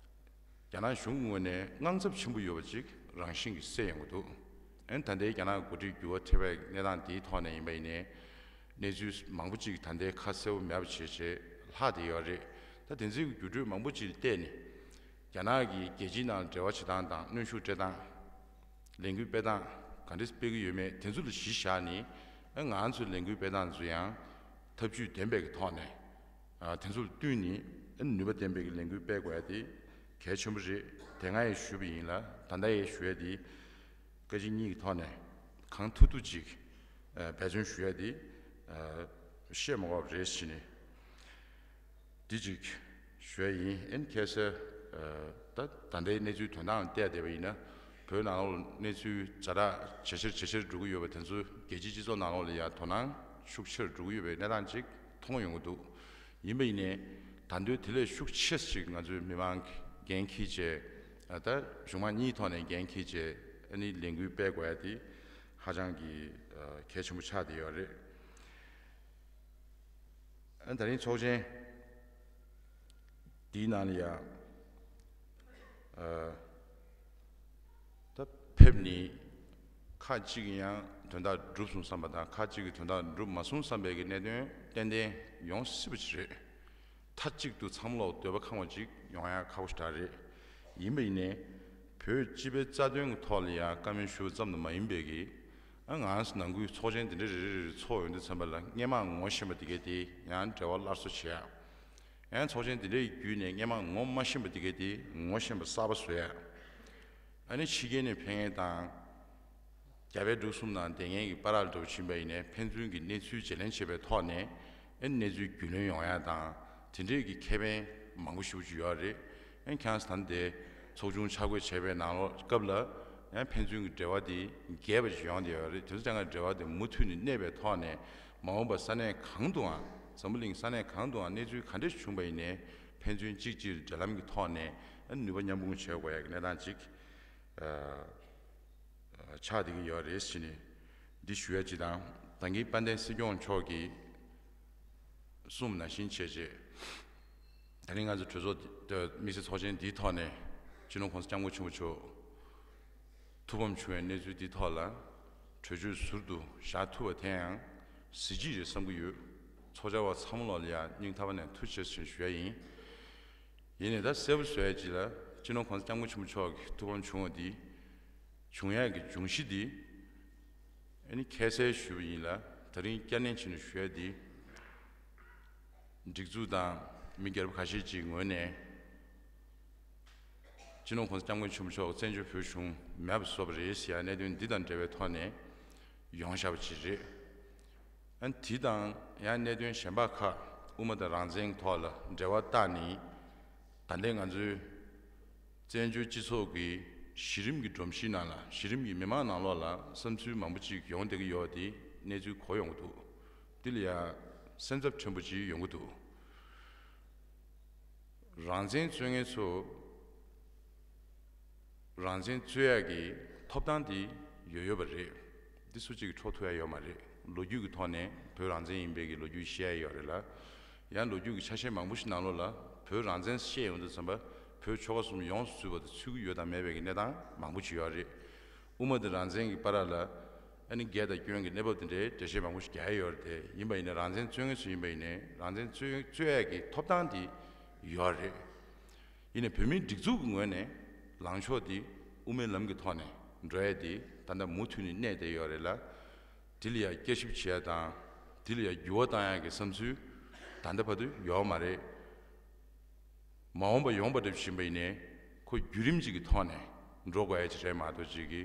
རྒྱ་ནག་གཞུང་གི་ངོས་ནས་དངངས་འཚབ་ཆེན་པོ་ཡོད་པ་ཅིག་རང་བཞིན་གྱིས་གསལ་ཡོང་གི་འདུག་ཨན་ད་ལྟའི་རྒྱ་ནག་གི་འགོ་ཁྲིད་འགྱུར་བ་ཐེབས་པའི་གནས་སྟངས་འདིའི་ཐོག་ནས་ཡིན་པ་ཡིན་ནའི། གནས་ཚུལ་མང་པོ་ཅིག་ད་ལྟའི་ཁ་གསལ་པོ་མེད་པ་བྱས་བྱས་ལྷག་བསྡད་ཡོད་རེད། ད་དེ་ཚོའི་འགྱུར་འགྲོས་མང་པོ་ཅིག་ལ་བལྟས་ནས། རྒྱ་ནག་གིས་རྒྱལ་སྤྱིའི་ནང་འབྲེལ་བ་བྱེད་སྟངས་དང་གནོན་ཤུགས་སྤྲད་སྟངས། ལས་འགུལ་སྤེལ་སྟངས་ག་འདྲས་སྤེལ་གྱི་ཡོད་མེད་དེ་ཚོ་ལ་གཞི་བཞག་ནས། ཨ་ང་ཚོའི་ལས་འགུལ་སྤེལ་སྟངས་ཚོ་ཡང་ཐབས་ཇུས་ལྡན་པའི་གི་ཐོག་ནས། ཨ་དེ་ཚོ་ལ་བསྟུན་ནས་ཨ་ནུས་པ་ལྡན་པའི་གི་ལས་འགུལ་སྤེལ་དགོས་ཡ་དེ་གལ་ཆེན་པོ་རེད། དེ་སྔ་ཡང་ཞུས་པ་ཡིན་ལ་ད་ལྟ་ཡང་ཞུ་ཡ་དེ་བཀའ་སྤྱི་གཉིས་ཀྱི་ཐོག་ནས་གང་ཐུབ་ཐུབ་ཅིག་ཨ་འབད་བརྩོན་ཞུ་ཡ་དེ་ཨ་བཤད་མ་དགོས་པ་རེད་ཟེར་ནས། འདི་གཅིག་ཞུ་ཡ་ཡིན། ཨན་ཁ་སང་ད་ད་ལྟའི་གནས་ཚུལ་དོན་དག་ལ་བལྟས་བསྡད་པ་ཡིན་ན། བོད་ནང་ལོགས་གནས་ཚུལ་ཛ་དྲག་ཇེ་ཆེར་ཇེ་ཆེར་འགྲོ་གི་ཡོད་པ་དེ་ཚོ་རྒྱལ་སྤྱིའི་སྤྱི་ཚོགས་ནང་ལོགས་ལ་ཡང་དོ་སྣང་ཤུགས་ཆེར་འགྲོ་གི་ཡོད་པའི་གནས་སྟངས་ཅིག་མཐོང་ཡོང་གི་འདུག་ཡིན་པ་ཡིན་ནའི་ད་དུང་དེ་ལས་ཤུགས་ཆེ་ཞིག་ང་ཚོའི་མི་མང་གིས་འགན་འཁྱེར་བྱས། ད་གཞུང་མང་གཉིས་ཐོག་ནས་འགན་འཁྱེར་བྱས་ཨ་ནི་ལས་འགུལ་སྤེལ་དགོས་ཡ་དེ་ཧ་ཅང་གི་གལ་ཆེན་པོ་ཆགས་བསྡད་ཡོད་རེད། ཨ་ད་རིང་ཚོགས་ཆེན་འདིའི་ནང་ལ་ཡང་ཨ་ད་ཕེབས་ནས་ཁག་ཅིག་ཡང་དོན་དག་འགྲུབ་སོང་བསམ་པ་དང་ཁག་ཅིག་གི་དོན་དག་འགྲུབ་མ་སོང་བསམ་པའི་གི་གནད་དོན་ཏན་ཏན་ཡོང་སྲིད་པ་ཅིག་རེད། མཐའ་གཅིག་ཏུ་ཚང་མ་ལོག་འདོད་པ་ཁེངས་པ་ཅིག་ཡོང་ཡ་ཁག་པོ་ཞེ་དྲག་རེད། ཡིན་པ་ཡིན་ནའི་བོད་སྤྱི་པའི་རྩ་དོན་གྱི་ཐོག་ལ་ཡང་བཀའ་མོལ་ཞུ་བ་ཙམ་དུ་མ་ཡིན་པའི་གི། ཨ་ང་ཚོ་ནང་ཁུལ་ཚོགས་ཆེན་དེ་འདྲ་རེ་རེ་རེ་རེ་ཚོགས་ཡོང་དུས་ཙམ་པ་ལ་སྔོན་མ་ངོ་ཤེས་པ་དེ་གས་དེ་ཡང་འབྲེལ་བ་སླར་གསོ་བྱེད་ཡ། ཡང་ཚོགས་ཆེན་དེ་འདྲའི་བརྒྱུད་ནས་སྔོན་མ་ངོ་མ་ཤེས་པ་དེ་གས་དེ་ངོ་ཤེས་པ་གསར་པ་བཟོ་ཡ། ཨ་ནི་ཕྱི་རྒྱལ་ནས་ཕེབས་མཁན་དང་། རྒྱ་བལ་འབྲུག་གསུམ་ནང་བསྡད་མཁན་གྱི་བར་ལ་འགྲོ་བཞིན་པ་ཡིན་ནའི་ཕན་ཚུན་གྱི་གནས་ཚུལ་བརྗེ་ལེན་བྱེད་པའི་ཐོག་ནས་ཨེ་གནས་ཚུལ་རྒྱུས་ལོན་ཡོང་ཡ་དང་དེ་འདྲས་ཀྱི་ཁེ་ཕན་མང་པོ་ཞེ་པོ་ཅིག་ཡོད་རེད། ཨེ་ཁྱེད་རང་ཚོ་ད་ལྟའི་ཚོགས་ཆུང་ཆ་བགོས་བྱས་པའི་ནང་ལོགས་སྐབས་ལ་ཡང་ཕན་ཚུན་གྱི་འབྲེལ་བ་དེ་རྒྱས་པ་ཞིག་ཡོང་བསྡད་ཡོད་རེད། དེ་ཚོ་ཚང་མའི་འབྲེལ་བ་དེ་མུ་མཐུད་ནས་གནས་པའི་ཐོག་ནས་མ་འོངས་པ་ས་གནས་གང་དུའང་འཛམ་བུ་གླིང་ས་གནས་གང་དུའང་གནས་ཚུལ་ག་འདྲས་བྱུང་པ་ཡིན་ནའི་ཕན་ཚུན་གཅིག་གཅིག་འབྲེལ་ལམ་གྱི་ཐོག་ནས་ཨེ་ནུས་པ་མཉམ་སྤུངས་བྱེད་དགོས་ཡ་གི་གནས་སྟངས་ཅིག་ཆགས་བསྡད་ཀྱི་ཡོད་རེད་ཟེར་ནས་འདི་ཞུ་ཡ་ཅིག་དང་ད་གིན་དཔལ་ལྡན་སྲིད་སྐྱོང་མཆོག་གིས་གསུངས་པ་ནང་བཞིན་བྱས་རྗེས་ད་ནི་ང་ཚོ་གྲོས་ཚོགས་དམིགས་བསལ་ཚོགས་ཆེན་འདིའི་ཐོག་ནས་སྤྱི་ནོར་༸གོང་ས་༸སྐྱབས་མགོན་ཆེན་པོ་མཆོག་ཐུགས་ཕམ་བྱུང་བའི་གནས་ཚུལ་འདིའི་ཐོག་ལ་གྲོས་ཆོད་ཟུར་དུ་བཞག་ཐུབ་པ་དེ་ཡང་གཟི་བརྗིད་རེད་བསམ་གྱི་ཡོད། ཚོགས་བཅར་བ་ཚང་མ་ལོག་ལ་ཡང་སྙིང་ཐག་པ་ནས་ཐུགས་རྗེ་ཆེ་ཞུ་ཡ་ཡིན། ཡིན་ནའི་ད་གསལ་པོ་བཟོ་ཡ་ཅིག་ལ་སྤྱི་ནོར་༸གོང་ས་༸སྐྱབས་མགོན་ཆེན་པོ་མཆོག་གི་ཐུགས་ཕམ་བྱུང་བ་འདི་བྱུང་ཡ་གི་འབྱུང་གཞི་འདི་ཨ་ནི་ཁ་གསལ་ཞུས་པ་ཡིན་ལ་ད་རིང་བསྐྱར་ནན་བྱས་ནས་ཞུ་ཡ་འདི་སྒྲིག་འཛུགས་དང་མི་སྒེར་པ་ཁ་ཤས་ཅིག་ངོས་ནས་སྤྱི་ནོར་༸གོང་ས་༸སྐྱབས་མགོན་ཆེན་པོ་མཆོག་བཙན་བྱོལ་བོད་གཞུང་མེད་པ་བཟོ་བ་རེད་ཟེར་ཡ་གནད་དོན་འདི་དང་འབྲེལ་བའི་ཐོག་ནས་ཡོང་བཞག་པ་ཅིག་རེད། ཨ་ནི་དེ་དང་ཡང་གནད་དོན་གཞན་པ་ཁག་དབུ་མ་དང་རང་བཙན་གྱི་ཐོག་ལ་འབྲེལ་བ་བཏགས་ནས་ད་ལྟའི་ང་ཚོའི་བཙན་བྱོལ་སྤྱི་ཚོགས་ཀྱི་གཞི་རིམ་གྱི་སྒྲོམ་གཞི་ནང་ལ་གཞི་རིམ་གྱི་མི་མང་ནང་ལོགས་ལ་བསམ་ཚུལ་མང་པོ་ཅིག་ཡོང་བསྡད་ཀྱི་ཡོད་པ་དེ་གནས་ཚུལ་གོ་ཡོང་གི་འདུག་འདི་ལ་ཡང་སེམས་འཚབ་ཕྲན་བུ་ཅིག་ཡོང་གི་འདུག་རང་བཙན་རྩོད་མཁན་ཚོ་རང་བཙན་རྩོད་ཡག་གི་ཐོབ་ཐང་དེ་ཡོད་ཡོད་པ་རེད། འདི་སུ་གཅིག་གིས་འཕྲོག་ཐུབ་ཡ་ཡོད་མ་རེད། ལོ་རྒྱུས་ཀྱི་ཐོག་ནས་བོད་རང་བཙན་ཡིན་པའི་གི་ལོ་རྒྱུས་བཤད་ཡ་ཡོད་རེད་ལ། ཡང་ལོ་རྒྱུས་ཀྱི་ཆ་ཤས་མང་པོ་ཞིག་ནང་ལོགས་ལ་བོད་རང་བཙན་བཤད་ཡོང་དུས་ཙམ་པ་བོད་ཆོལ་ཁ་གསུམ་ཡོངས་སུ་ཚུད་པ་དང་ཚུད་ཀྱི་ཡོད་དང་མེད་པའི་གི་གནས་སྟངས་མང་པོ་ཅིག་ཡོད་རེད། དབུ་མ་དང་རང་བཙན་གྱི་བར་ལ་ཨ་ནི་རྒྱལ་དང་སྐྱོན་གྱི་གནས་བབ་དེ་འདྲའི་འགྲེལ་བཤད་མང་པོ་ཞིག་རྒྱག་ཡ་ཡོད་རེད་དེ། ཡིན་པ་ཡིན་ན་རང་བཙན་རྩོད་མཁན་ཚོ་ཡིན་པ་ཡིན་ནའི་རང་བཙན་རྩོད་རྩོད་ཡ་གི་ཐོབ་ཐང་དེ་ཡོད་རེད། ཡིན་ནའི་བོད་མིའི་སྒྲིག་འཛུགས་ཀྱི་ངོས་ནས་ལངས་ཕྱོགས་འདི་དབུ་མའི་ལམ་གྱི་ཐོག་ནས་འགྲོ་ཡ་དེ་ད་ལྟ་མུ་མཐུད་ནས་གནས་བསྡད་ཡོད་རེད་ལ། དེ་ལ་ཡ་བསྐྱར་ཞིབ་བྱེད་ཡ་དང་དེ་ལ་ཡ་འགྱུར་བ་གཏོང་ཡ་གི་བསམ་ཚུལ་ད་ལྟ་བར་དུ་ཡོད་མ་རེད། མ་འོངས་པ་ཡོང་བ་འདྲ་བཞིན་པ་ཡིན་ནའི་ཁོ་བརྒྱུད་རིམ་ཅིག་གི་ཐོག་ནས་འགྲོ་དགོས་ཡ་ཅིག་རེད་མ་གཏོགས་ཅིག་གི་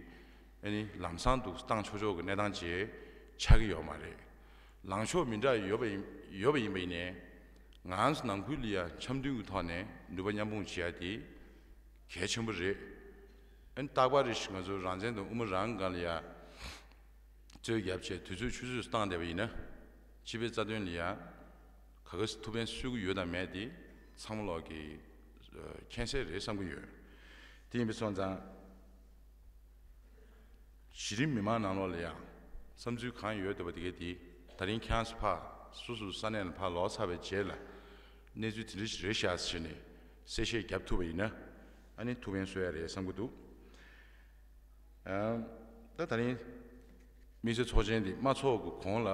ཨ་ནི་ལམ་སང་དུ་བཏང་ཆོག་ཆོག་གི་གནས་སྟངས་ཅིག་ཆགས་ཀྱི་ཡོད་མ་རེད། ལངས་ཕྱོགས་མི་འདྲ་ཡོད་པ་ཡིན་ཡོད་པ་ཡིན་པ་ཡིན་ནའི། ང་ཚོ་ནང་ཁུལ་ལ་ཡ་འཆམ་མཐུན་གྱི་ཐོག་ནས་ནུས་པ་མཉམ་སྤུངས་བྱེད་ཡ་དེ་གལ་ཆེན་པོ་རེད། ཨ་ནི་རྟག་པར་རེ་ཞིག་ང་ཚོ་རང་བཙན་དང་དབུ་མ་རང་སྒང་ལ་ཡ་རྩོད་རྒྱབ་བྱས་དུས་ཚོད་ཆུད་ཟོས་སུ་བཏང་བསྡད་པ་ཡིན་ན། སྤྱི་པའི་རྩ་དོན་ལ་ཡ་ཁ་ ག་ག་ཐུགས་ཕན་གསོས་ཀྱི་ཡོད་དང་མེད་དེ་ཚང་མ་ལོག་གི་མཁྱེན་གསལ་རེད་བསམ་གྱི་ཡོད། དེ་ཡིན་པའི་སོང་ཙང་། གཞི་རིམ་མི་མང་ནང་ལོགས་ལ་ཡང་བསམ་ཚུལ་གང་ཡོད་འདོད་པ་དེ་གས་དེ་ད་རིང་ཁྱེད་རང་ཚོ་ཕར་སོ་སོ་ས་གནས་ལ་ཕར་ལོག་ཚར་བའི་རྗེས་ལ་གནས་ཚུལ་དེ་འདྲ་ཞིག་རེད་ཤག་ཟེར་ནས་གསལ་བཤད་རྒྱབ་ཐུབ་པ་ཡིན་ན་ཨ་ནི་ཐུགས་ཕན་གསོས་ཡ་རེད་བསམ་གྱི་འདུག་ཨ། ད་ད་རིང་དམིགས་བསལ་ཚོགས་ཆེན་འདི་མ་ཚོགས་ཀྱི་གོང་ལ་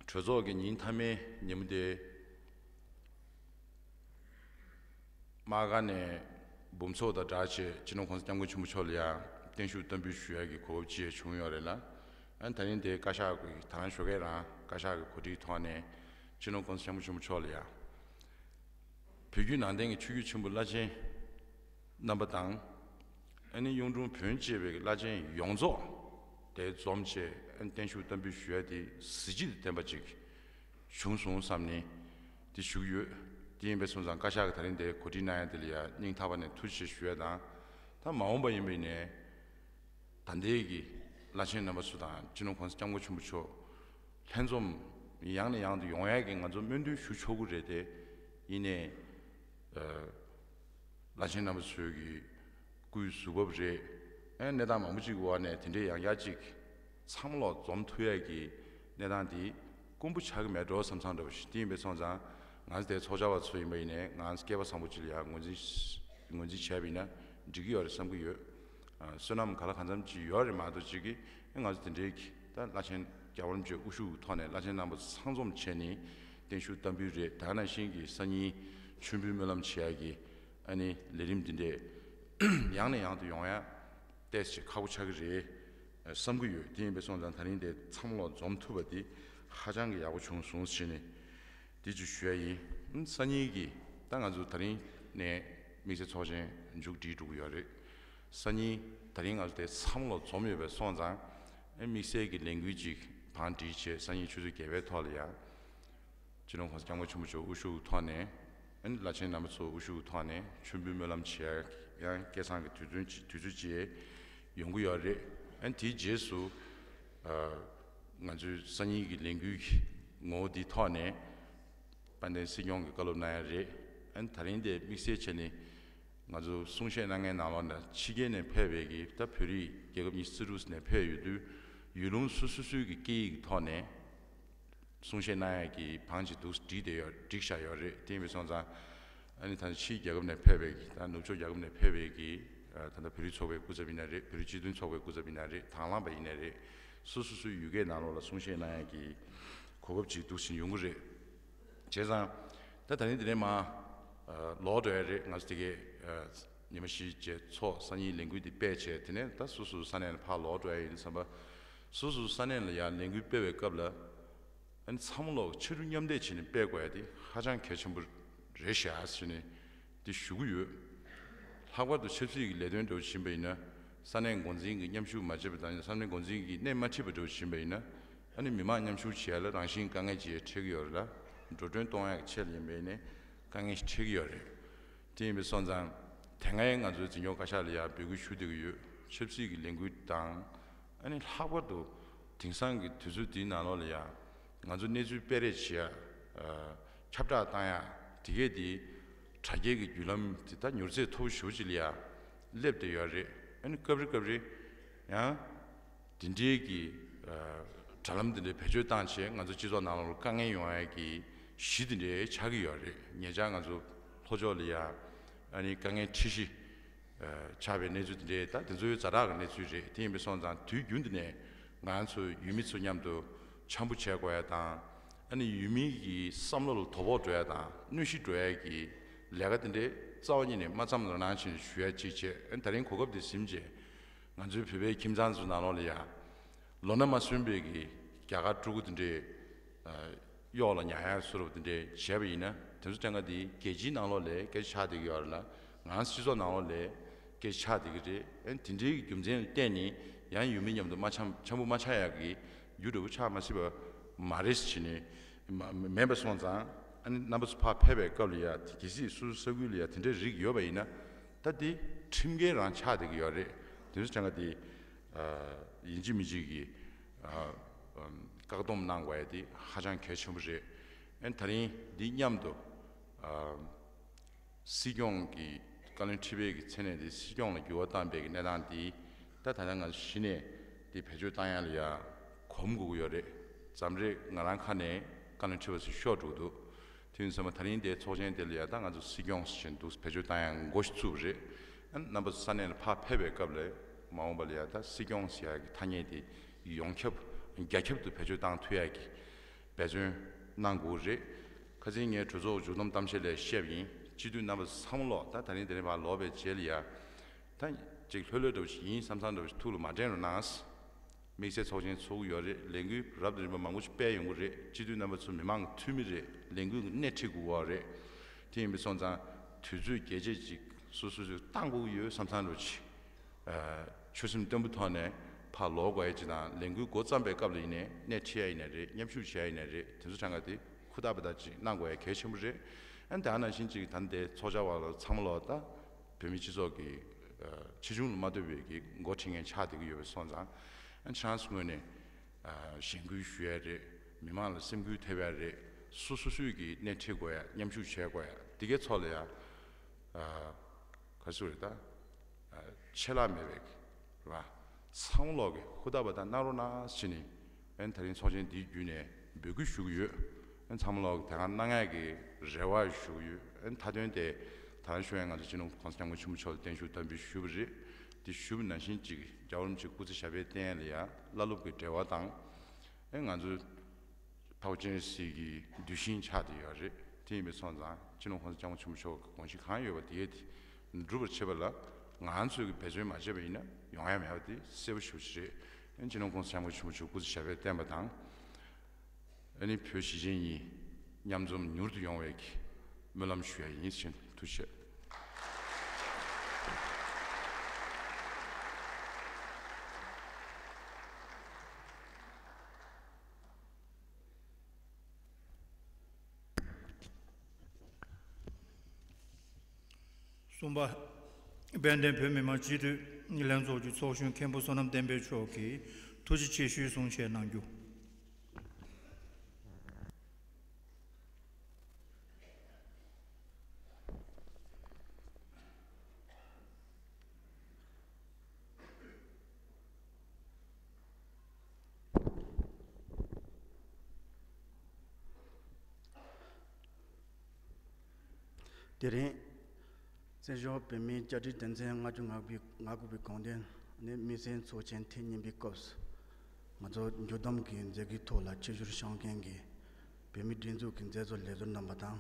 གྲོས་ཚོགས་ཀྱི་ཉིན་མཐའ་མའི་ཉིན་མོ་དེ། དམག་སྒར་ནས་འབུམ་ཚོགས་དང་སྦྲགས་བྱས་སྤྱི་ནོར་༸གོང་ས་༸སྐྱབས་མགོན་ཆེན་པོ་མཆོག་ལ་ཡང་བརྟན་བཞུགས་བསྟར་འབུལ་ཞུ་ཡག་གི་གོ་སྐབས་ཅིག་བྱུང་ཡོད་རེད་ལ། ཨ་ནི་ད་རིང་དེ་བཀའ་ཤག་གི་ད་རང་ཞོགས་ཀས་རང་བཀའ་ཤག་གི་གོ་སྒྲིག་ཐོག་ནས་སྤྱི་ནོར་༸གོང་ས་༸སྐྱབས་མགོན་ཆེན་པོ་མཆོག་ལ་ཡང་བོད་བརྒྱུད་ནང་བསྟན་གྱི་ཆོས་བརྒྱུད་ཆེན་པོ་བླ་ཆེན་རྣམ་པ་དང་། ཨ་ནི་གཡུང་དྲུང་བོན་བཅས་པའི་བླ་ཆེན་ཡོངས་རྫོགས་དེ་འཛོམས་བྱས་ཨ་ནི་བརྟན་བཞུགས་བསྟར་འབུལ་ཞུ་ཡ་དེ་གཟི་བརྗིད་དང་ལྡན་པ་ཅིག་བྱུང་སོང་བསམ་ནས་དེ་ཞུ་གི་ཡོད། དེ་ཡིན་པའི་སོང་ཙང་བཀའ་ཤག་གིས་ད་རིང་དེ་གོ་སྒྲིག་གནང་ཡ་དེ་ལ་ཡ་སྙིང་ཐག་པ་ནས་ཐུགས་རྗེ་ཆེ་ཞུ་ཡ་དང་། ད་མ་འོངས་པ་ཡིན་པ་ཡིན་ནའི་ད་ལྟའི་གི་བླ་ཆེན་རྣམ་པ་ཚོ་དང་སྤྱི་ནོར་༸གོང་ས་༸སྐྱབས་མགོན་ཆེན་པོ་མཆོག་ལྷན་འཛོམས་ཡང་ནས་ཡང་དུ་ཡོང་ཡ་གི་ང་ཚོ་སྨོན་འདུན་ཞུ་ཆོག་གི་རེད་དེ། ཡིན་ནའི་ཨ། བླ་ཆེན་རྣམ་པ་ཚོའི་གི་སྐུའི་གཟུགས་བབ་རེད། ཨེ་གནས་སྟངས་མང་པོ་ཅིག་གི་འོག་ནས་དེ་འདྲའི་ཡང་བསྐྱར་ཅིག་ཚང་མ་ལོག་འཛོམས་ཐུབ་ཡས་ཀྱི་གནས་སྟངས་དེ་དཀོན་པོ་ཆགས་ཀྱི་མེད་འགྲོ་བསམ་བསམ་འདྲ་བོ་ཞིག་དེ་ཡིན་པའི་སོང་ཙང་ང་ཚོ་དེ་ཚོགས་བཅར་བ་ཚོ་ཡིན་པ་ཡིན་ནའི་ང་ཚོ་སྐལ་པ་བཟང་པོ་ཅིག་ལ་ཡང་ངོས་འཛིན་ངོས་འཛིན་བྱས་པ་ཡིན་ན་འགྲིག་གི་ཡོད་རེད་བསམ་གྱི་ཡོད། ཨ། བསོད་ནམས་ག་ལ་གང་འཚམ་ཅིག་ཡོད་རེད་མ་གཏོགས་ཅིག་གིས་ང་ཚོ་དེ་འདྲའི་གི་ད་བླ་ཆེན་རྒྱལ་བ་རིན་པོ་ཆེ་དབུ་བཞུགས་ཐོག་ནས་བླ་ཆེན་རྣམ་པ་ཚོ་ཚང་འཛོམས་བྱས་ནས་བརྟན་བཞུགས་བསྟར་འབུལ་རེད། ད་ག་ནང་བཞིན་གྱི་སང་ཉིན་མཆོད་འབུལ་སྨོན་ལམ་བྱེད་ཡ་གི་ཨ་ནི་ལས་རིམ་འདི་འདྲས་ཡང་ནས་ཡང་དུ་ཡོང་ཡ་ཏོག་ཙམ་ཁག་པོ་ཆགས་ཀྱི་རེད་བསམ་གྱི་ཡོད། དེ་ཡིན་པའི་སོང་ཙང་ད་རིང་དེ་ཚང་མ་ལོག་འཛོམས་ཐུབ་པ་དེ་ཧ་ཅང་གི་ཡག་པོ་བྱུང་སོང་ཟེར་ནས་དེ་ཅིག་ཞུ་ཡ་ཡིན། སང་ཉིན་གྱི་ད་ང་ཚོ་ད་རིང་ནས་དམིགས་བསལ་ཚོགས་ཆེན་མཇུག་སྒྲིལ་འགྲོ་གི་ཡོད་རེད། སང་ཉིན་ད་རིང་ང་ཚོ་དེ་ཚང་མ་ལོག་འཛོམས་ཡོད་པའི་སོང་ཙང་དམིགས་བསལ་གྱི་ལས་འགུལ་ཅིག་བང་སྒྲིག་བྱས་སང་ཉིན་ཆུ་ཚོད་བརྒྱད་པའི་ཐོག་ལ་ཡ། སྤྱི་ནོར་༸གོང་ས་༸སྐྱབས་མགོན་ཆེན་པོ་མཆོག་དབུ་བཞུགས་ཐོག་ནས་ཨ་ནི་བླ་ཆེན་རྣམ་པ་ཚོ་དབུ་བཞུགས་ཐོག་ནས་མཆོད་འབུལ་སྨོན་ལམ་བྱེད་ཡ་ཡང་སྐལ་བཟང་གི་དུས་ཚོད་ཅིག་དུས་ཚོད་ཅིག་ཡོང་གི་ཡོད་རེད། ཨ་ནི་དེའི་རྗེས་སུ་ཨ་ང་ཚོའི་སང་ཉིན་གྱི་ལས་འགུལ་གྱི་ངོ་བོ་འདིའི་ཐོག་ནས་དཔལ་ལྡན་སྲིད་སྐྱོང་གིས་བཀའ་སློབ་གནང་ཡ་རེད། ཨ་ནི་ད་རིང་དེ་དམིགས་བསལ་བྱས་ནས་ང་ཚོ་གསུང་བཤད་གནང་མཁན་ནང་ལོགས་ནས་ཕྱི་རྒྱལ་ནས་ཕེབས་པའི་གི་ད་བོད་རིགས་རྒྱལ་ཁབ་ཉི་ཤུ་རྩ་དྲུག་ནས་ཕེབས་ཡོད་དུས་ཡུལ་ལུང་སོ་སོ་སོའི་གི་སྐད་ཡིག་གི་ཐོག་ནས། གསུང་བཤད་གནང་ཡག་གི་བང་ཅིག་འདུག་བསྒྲིགས་བསྡད་ཡོད། བསྒྲིགས་བཞག་ཡོད་རེད། དེ་ཡིན་པའི་སོང་ཙང་ཨ་ནི་ད་ཕྱིའི་རྒྱལ་ཁབ་ནས་ཕེབས་པའི་ད་ནུབ་ཕྱོགས་རྒྱལ་ཁབ་ནས་ཕེབས་པའི་གི་ད་ལྟ་བོད་རིགས་ཚོགས་པའི་སྐུ་ཚབ་ཡིན་ན་རེད། བོད་རིགས་སྤྱི་མཐུན་ཚོགས་པའི་སྐུ་ཚབ་ཡིན་ན་རེད། དང་བླངས་པ་ཡིན་ན་རེད། སོ་སོ་སོའི་ཡུལ་སྐད་ནང་ལོགས་ལ་གསུང་བཤད་གནང་ཡག་གི་གོ་སྐབས་ཅིག་འདུག་ཟིན་ཡོང་གི་རེད། བྱས་ཙང་ད་ད་ནི་དེ་ནས་མ་ལོག་འགྲོ་ཡ་རེད། ང་ཚོ་དེ་གས་ཉི་མ་བཞི་རྗེས་ཚོགས་སང་ཉིན་ལས་འགུལ་འདི་སྤེལ་བྱས་དེ་ནས་ད་སོ་སོའི་ས་གནས་ལ་ཕར་ལོག་འགྲོ་ཡ་ཡིན་བསམ་པ། སོ་སོའི་ས་གནས་ལ་ཡང་ལས་འགུལ་སྤེལ་བའི་སྐབས་ལ། ཨ་ནི་ཚང་མ་ལོག་ཕྱར་གྲུ་མཉམ་འདེགས་བྱས་ནས་སྤེལ་དགོས་ཡ་དེ་ཧ་ཅང་གལ་ཆེན་པོ་རེད་ཤག་ཟེར་ནས་དེ་ཞུ་གི་ཡོད། ལྷག་པར་དུ་ཆབ་སྲིད་ཀྱི་ལས་དོན་འདྲ་བོ་ཕྱིན་པ་ཡིན་ན། ས་གནས་འགོ་འཛིན་གྱིས་མཉམ་ཞུགས་མ་བྱས་པ་དང་ས་གནས་འགོ་འཛིན་གྱིས་སྣེ་མ་ཁྲིད་པ་འདྲ་བོ་ཕྱིན་པ་ཡིན་ན། ཨ་ནི་མི་མང་མཉམ་ཞུགས་བྱེད་ཡ་ལ་རང་བཞིན་དཀའ་ངལ་ཅིག་འཕྲད་ཀྱི་ཡོད་རེད་ལ། འགྲོ་གྲོན་གཏོང་ཡག་གི་ཆེད་ལ་ཡིན་པ་ཡིན་ནའི་དཀའ་ངལ་ཞིག་འཕྲད་ཀྱི་ཡོད་རེད། དེ་ཡིན་པའི་སོང་ཙང་དེ་སྔའི་ང་ཚོའི་འཛིན་སྐྱོང་བཀའ་ཤག་ལ་ཡང་འབོད་སྐུལ་ཞུ་བསྡད་ཀྱི་ཡོད། ཆབ་སྲིད་ཀྱི་ལས་འགུལ་དང་། ཨ་ནི་ལྷག་པར་དུ་དེང་སང་གི་དུས་ཚོད་འདིའི་ནང་ལོགས་ལ་ཡང་ང་ཚོ་གནས་ཚུལ་སྤེལ་རེས་བྱེད་ཡ། ཨ། ཁྱབ་བསྒྲགས་བཏང་ཡ། དེ་གས་དེ་དྲ་རྒྱའི་གི་བརྒྱུད་ལམ་དེ་ད་མྱུར་ཚད་མཐོ་པོ་ཞེ་པོ་ཅིག་ལ་ཡང་སླེབས་བསྡད་ཡོད་རེད། ཨ་ནི་སྐབས་རེ་སྐབས་རེ་ཡང་དེ་འདྲའི་གི་ཨ། དྲ་ལམ་དེ་འདྲའི་བེད་སྤྱོད་བཏང་བྱས་ང་ཚོ་སྤྱི་ཚོགས་ནང་ལོགས་ལ་དཀའ་ངལ་ཡོང་ཡ་གི་གཞི་དེ་འདྲའི་ཆགས་ཀྱི་ཡོད་རེད། ཉེ་ཆར་ང་ཚོ་ལྷོ་ཕྱོགས་ལ་ཡང་ཨ་ནི་དཀའ་ངལ་འཕྲད་གཞི་ཆགས་པའི་གནས་ཚུལ་དེ་འདྲའི་ད་དེ་ཚོའི་ཛ་དྲག་གི་གནས་ཚུལ་རེད། དེ་ཡིན་པའི་སོང་ཙང་དུས་རྒྱུན་དུ་ནས་ང་ཚོ་ཡུལ་མི་ཚོ་མཉམ་དུ་འཆམ་པོ་བྱེད་དགོས་ཡ་དང་། ཨ་ནི་ཡུལ་མི་གི་བསམ་བློ་ལ་དོ་ཕོག་འགྲོ་ཡ་དང་གནོད་གཞི་འགྲོ་ཡ་གི་ལས་ཀ་དེ་འདྲའི་རྩ་བ་ཉིད་ནས་མ་བརྩམས་རོགས་གནང་ཞེས་ཞུ་ཡ་གཅིག་བྱས། ཨ་ནི་ད་རིང་གོ་སྐབས་དེ་ཟིན་རྗེས་ང་ཚོའི་བོད་པའི་ཁྱིམ་ཚང་ཚོའི་ནང་ལོགས་ལ་ཡ་ལོ་ན་མ་སོན་པའི་གི་རྒྱ་གར་ཕྲུ་གུ་དེ་འདྲའི་གཡོག་ལ་ཉར་ཡ་བཟོ་འདྲ་དེ་འདྲའི་བྱས་པ་ཡིན་ན། དེ་ཚོ་སྤྲད་ཀ་དེ་རྒྱལ་སྤྱིའི་ནང་ལོགས་ལ་སྐད་ཆ་ཆགས་བསྡད་ཀྱི་ཡོད་རེད་ལ། ང་སྤྱི་ཚོགས་ནང་ལོགས་ལ་སྐད་ཆ་ཆགས་བསྡད་ཀྱི་རེད། ཨ་ནི་དེ་འདྲའི་རྒྱུ་མཚན་ལ་བརྟེན་ནས་ཡང་ཡུལ་མི་མཉམ་དུ་མ་འཆམ་འཆམ་པོ་མ་ཆགས་ཡག་གི་རྒྱུ་འདྲ་བོ་ཆགས་མ་སྲིད་པ་མ་རེད་ཟེར་ནས་མ་མེད་པ་སོང་ཙང་། ཨ་ནི་རྣམ་པ་ཚོ་ཕར་ཕེབས་པའི་སྐབས་ལ་ཡ་གལ་སྲིད་སོ་སོའི་ས་ཁུལ་ལ་ཡ་དེ་འདྲའི་རིགས་ཡོད་པ་ཡིན་ན། ད་དེ་ཁྲིམས་འགལ་རང་ཆགས་བསྡད་ཀྱི་ཡོད་རེད། དེ་ཚོ་ཆ་ཚང་དེ་ཡིན་གཅིག་མིན་གཅིག་གི་བཀག་སྡོམ་གནང་དགོས་ཡ་དེ་ཧ་ཅང་གལ་ཆེན་པོ་རེད། ཨན་ད་རིང་འདི་མཉམ་དུ་ཨ་སྲིད་སྐྱོང་གི་བཀའ་བློན་ཁྲི་པའི་གི་མཚན་གནས་འདི་སྲིད་སྐྱོང་ལ་འགྱུར་བ་བཏང་པའི་གི་གནས་སྟངས་འདི་ད་ད་ལྟ་ང་ཚོ་གཞི་ནས་འདི་བེད་སྤྱོད་བཏང་ཡ་ལ་ཡ་གོམས་དགོས་ཀྱི་ཡོད་རེད། མཚམས་རེ་ང་རང་ཁ་ནས་བཀའ་བློན་ཁྲི་པ་ཚོ་ཤོར་འགྲོ་གི་འདུག་དེ་ཡིན་ཙང་མ་ད་རིང་འདིའི་ཚོགས་ཆེན་དེ་ལ་ཡ་ད་ང་ཚོ་སྲིད་སྐྱོང་ཟེར་བཞིན་འདུག་བེད་སྤྱོད་བཏང་ཡ་འགོ་ཞིག་བཙུགས་པ་རེད། ཨ་ནི་རྣམ་པ་ཚོ་ས་གནས་ལ་ཕར་ཕེབས་པའི་སྐབས་ལ་མ་འོངས་པ་ལ་ཡ་ད་སྲིད་སྐྱོང་ཟེར་ཡ་གི་ཐ་སྙད་དེ་ཡོངས་ཁྱབ་རྒྱ་ཁྱབ་ཏུ་བེད་སྤྱོད་བཏང་ཐུབ་ཡ་གི་འབད་བརྩོན་གནང་དགོས་རེད། ཁ་སང་ངས་གྲོས་ཚོགས་མཇུག་བསྡོམས་གཏམ་བཤད་ལ་བཤད་པ་ཡིན། སྤྱི་འཐུས་རྣམ་པ་ཚང་མ་ལོག་ད་ད་རིང་དེ་རིང་ཕར་ལོག་པའི་རྗེས་ལ་ཡ། ད་ཅིག་ལྷོད་ལྷོད་འདྲ་བོ་ཞིག་ཡིན་བསམ་བསམ་འདྲ་བོ་ཞིག་ཐུགས་ལ་མ་དྲན་རོགས་གནང་། དམིགས་བསལ་ཚོགས་ཆེན་ཚོགས་ཀྱི་ཡོད་རེད། ལས་འགུལ་རབ་དང་རིམ་པ་མང་པོ་ཞིག་སྤེལ་ཡོང་གི་རེད། སྤྱི་འཐུས་རྣམ་པ་ཚོ་མི་མང་གི་འཐུས་མི་རེད། ལས་འགུལ་གྱི་སྣེ་ཁྲིད་དགོས་པ་རེད། དེ་ཡིན་པའི་སོང་ཙང་དུས་ཚོད་རྒྱས་བཅད་ཅིག་སོ་སོ་སོས་བཏང་དགོས་ཀྱི་ཡོད་བསམ་བསམ་འདྲ་བོ་ཞིག་ཆོད་སེམས་བརྟན་པོའི་ཐོག་ནས་ཕར་ལོག་དགོས་ཡ་ཅིག་དང་། ལས་འགུལ་འགོ་བརྩམས་པའི་སྐབས་ལ་ཡིན་ནའི་སྣེ་ཁྲིད་ཡ་ཡིན་ནའི་རེད། མཉམ་ཞུགས་བྱེད་ཡ་ཡིན་ནའི་རེད། དེ་ཚོ་གྲངས་ཀ་དེ་ཧུར་ཐག་པ་ཐག་ཅིག་གནང་དགོས་ཡ་གལ་ཆེན་པོ་རེད། ཨ་ནི་དེ་ནང་བཞིན་ཅིག་ད་ལྟའི་ཚོགས་བཅར་བ་ལ་ཚང་མ་ལོག་ད་བོད་མི་སྤྱི་ཚོགས་ཀྱི་ཆེ་ཆུང་ལ་མ་ལྟོས་པའི་གི་འགོ་ཁྲིད་མཁན་ཆགས་བསྡད་ཀྱི་ཡོད་པའི་སོང་ཙང་། ཨ་ནི་ཁྱེད་རང་ཚོའི་ངོས་ནས་གཞེན་སྐུལ་ཞུ་ཡ་རེད། མི་མང་ལ་སེམས་འགུལ་ཐེབས་ཡ་རེད། སོ་སོ་སོས་ཀྱི་སྣེ་ཁྲིད་དགོས་ཡ། མཉམ་ཞུགས་བྱེད་དགོས་ཡ། དེ་གའི་ཚོགས་ལ་ཡ། ག་ཚོད་རེད་ད། ཆད་ལྷག་མེད་པའི་རེད་བ། ཚང་མ་ལོག་གི་ཧུར་ཐག་པ་ཐག་གནང་རོགས་གནང་ཟེར་ནས། ཨན་ད་རིང་ཚོགས་ཆེན་འདིའི་བརྒྱུད་ནས་འབོད་སྐུལ་ཞུ་གི་ཡོད། ཨན་ཚང་མ་ལོག་གི་དེ་ག་གནང་ཡ་གི་རེ་བ་ཞུ་གི་ཡོད། ཨན་མཐའ་དོན་དེ་ད་རང་ཞུ་ཡ་ང་ཚོ་སྤྱི་ནོར་གོང་ས་སྐྱབས་མགོན་ཆེན་པོ་མཆོག་ལ་བརྟན་བཞུགས་དམ་འབུལ་ཞུས་པ་རེད། དེ་ཞུས་པ་ནང་བཞིན་ཅིག་རྒྱལ་བ་རིན་པོ་ཆེ་སྐུ་ཚེ་ཞབས་པད་བརྟན་ལ་ཡ་བླ་སློབ་ཀྱི་འབྲེལ་བ་དང་། ཨན་ང་ཚོ་འཕགས་པ་སྤྱན་རས་གཟིགས་ཀྱི་གདུལ་ཞིང་ཆགས་བསྡད་ཡོད་རེད། དེ་ཡིན་པའི་སོང་ཙང་སྤྱི་ནོར་༸གོང་ས་༸སྐྱབས་མགོན་ཆེན་པོ་མཆོག་གི་དགོངས་གཞི་གང་ཡོད་པ་དེ་འགྲུབ་པར་བྱེད་པ་ལ་ང་ཚོས་ཀྱི་འབད་བརྩོན་མ་བྱས་པ་ཡིན་ན་ཡོང་ཡ་མེད་པ་དེ་གསལ་པོ་ཞེ་པོ་ཅིག་རེད། ཨ་ནི་སྤྱི་ནོར་༸གོང་ས་༸སྐྱབས་མགོན་ཆེན་པོ་མཆོག་སྐུ་ཚེ་ཞབས་པད་བརྟན་པ་དང་། ཨ་ནི་བོད་གཞིས་བྱེས་གཉིས་མཉམ་འཛོམས་མྱུར་དུ་ཡོང་བའི་གི་སྨོན་ལམ་ཞུ་ཡ་ཡིན་ཟེར། ཐུགས་རྗེ་ཆེ། གསུམ་པ། དཔལ་ལྡན་བོད་མི་མང་སྤྱི་འཐུས་ལྷན་ཚོགས་ཀྱི་ཚོགས་གཞོན་མཁན་པོ་བསོད་ནམས་བསྟན་འཕེལ་མཆོག་གིས་ཐུགས་རྗེ་ཆེ་ཞུའི་གསུང་བཤད་གནང་རྒྱུ། དེ་རིང་། བཙན་བྱོལ་བོད་མིའི་བཅའ་ཁྲིམས་དོན་ཚན་ལྔ་བཅུ་ང་དགུ་པའི་ང་དགུ་པའི་དགོངས་དོན་ནི་དམིགས་བསལ་ཚོགས་ཆེན་ཐེངས་གཉིས་པའི་སྐབས་སུ། ང་ཚོ་མཇུག་བསྡོམས་ཀྱི་མཛད་སྒོའི་ཐོག་ལ་ཆེད་ཞུར་བྱོན་མཁན་གྱི་བོད་མིའི་སྒྲིག་འཛུགས་ཀྱི་མཛད་གཙོ་ལས་ཟུར་རྣམ་པ་དང་།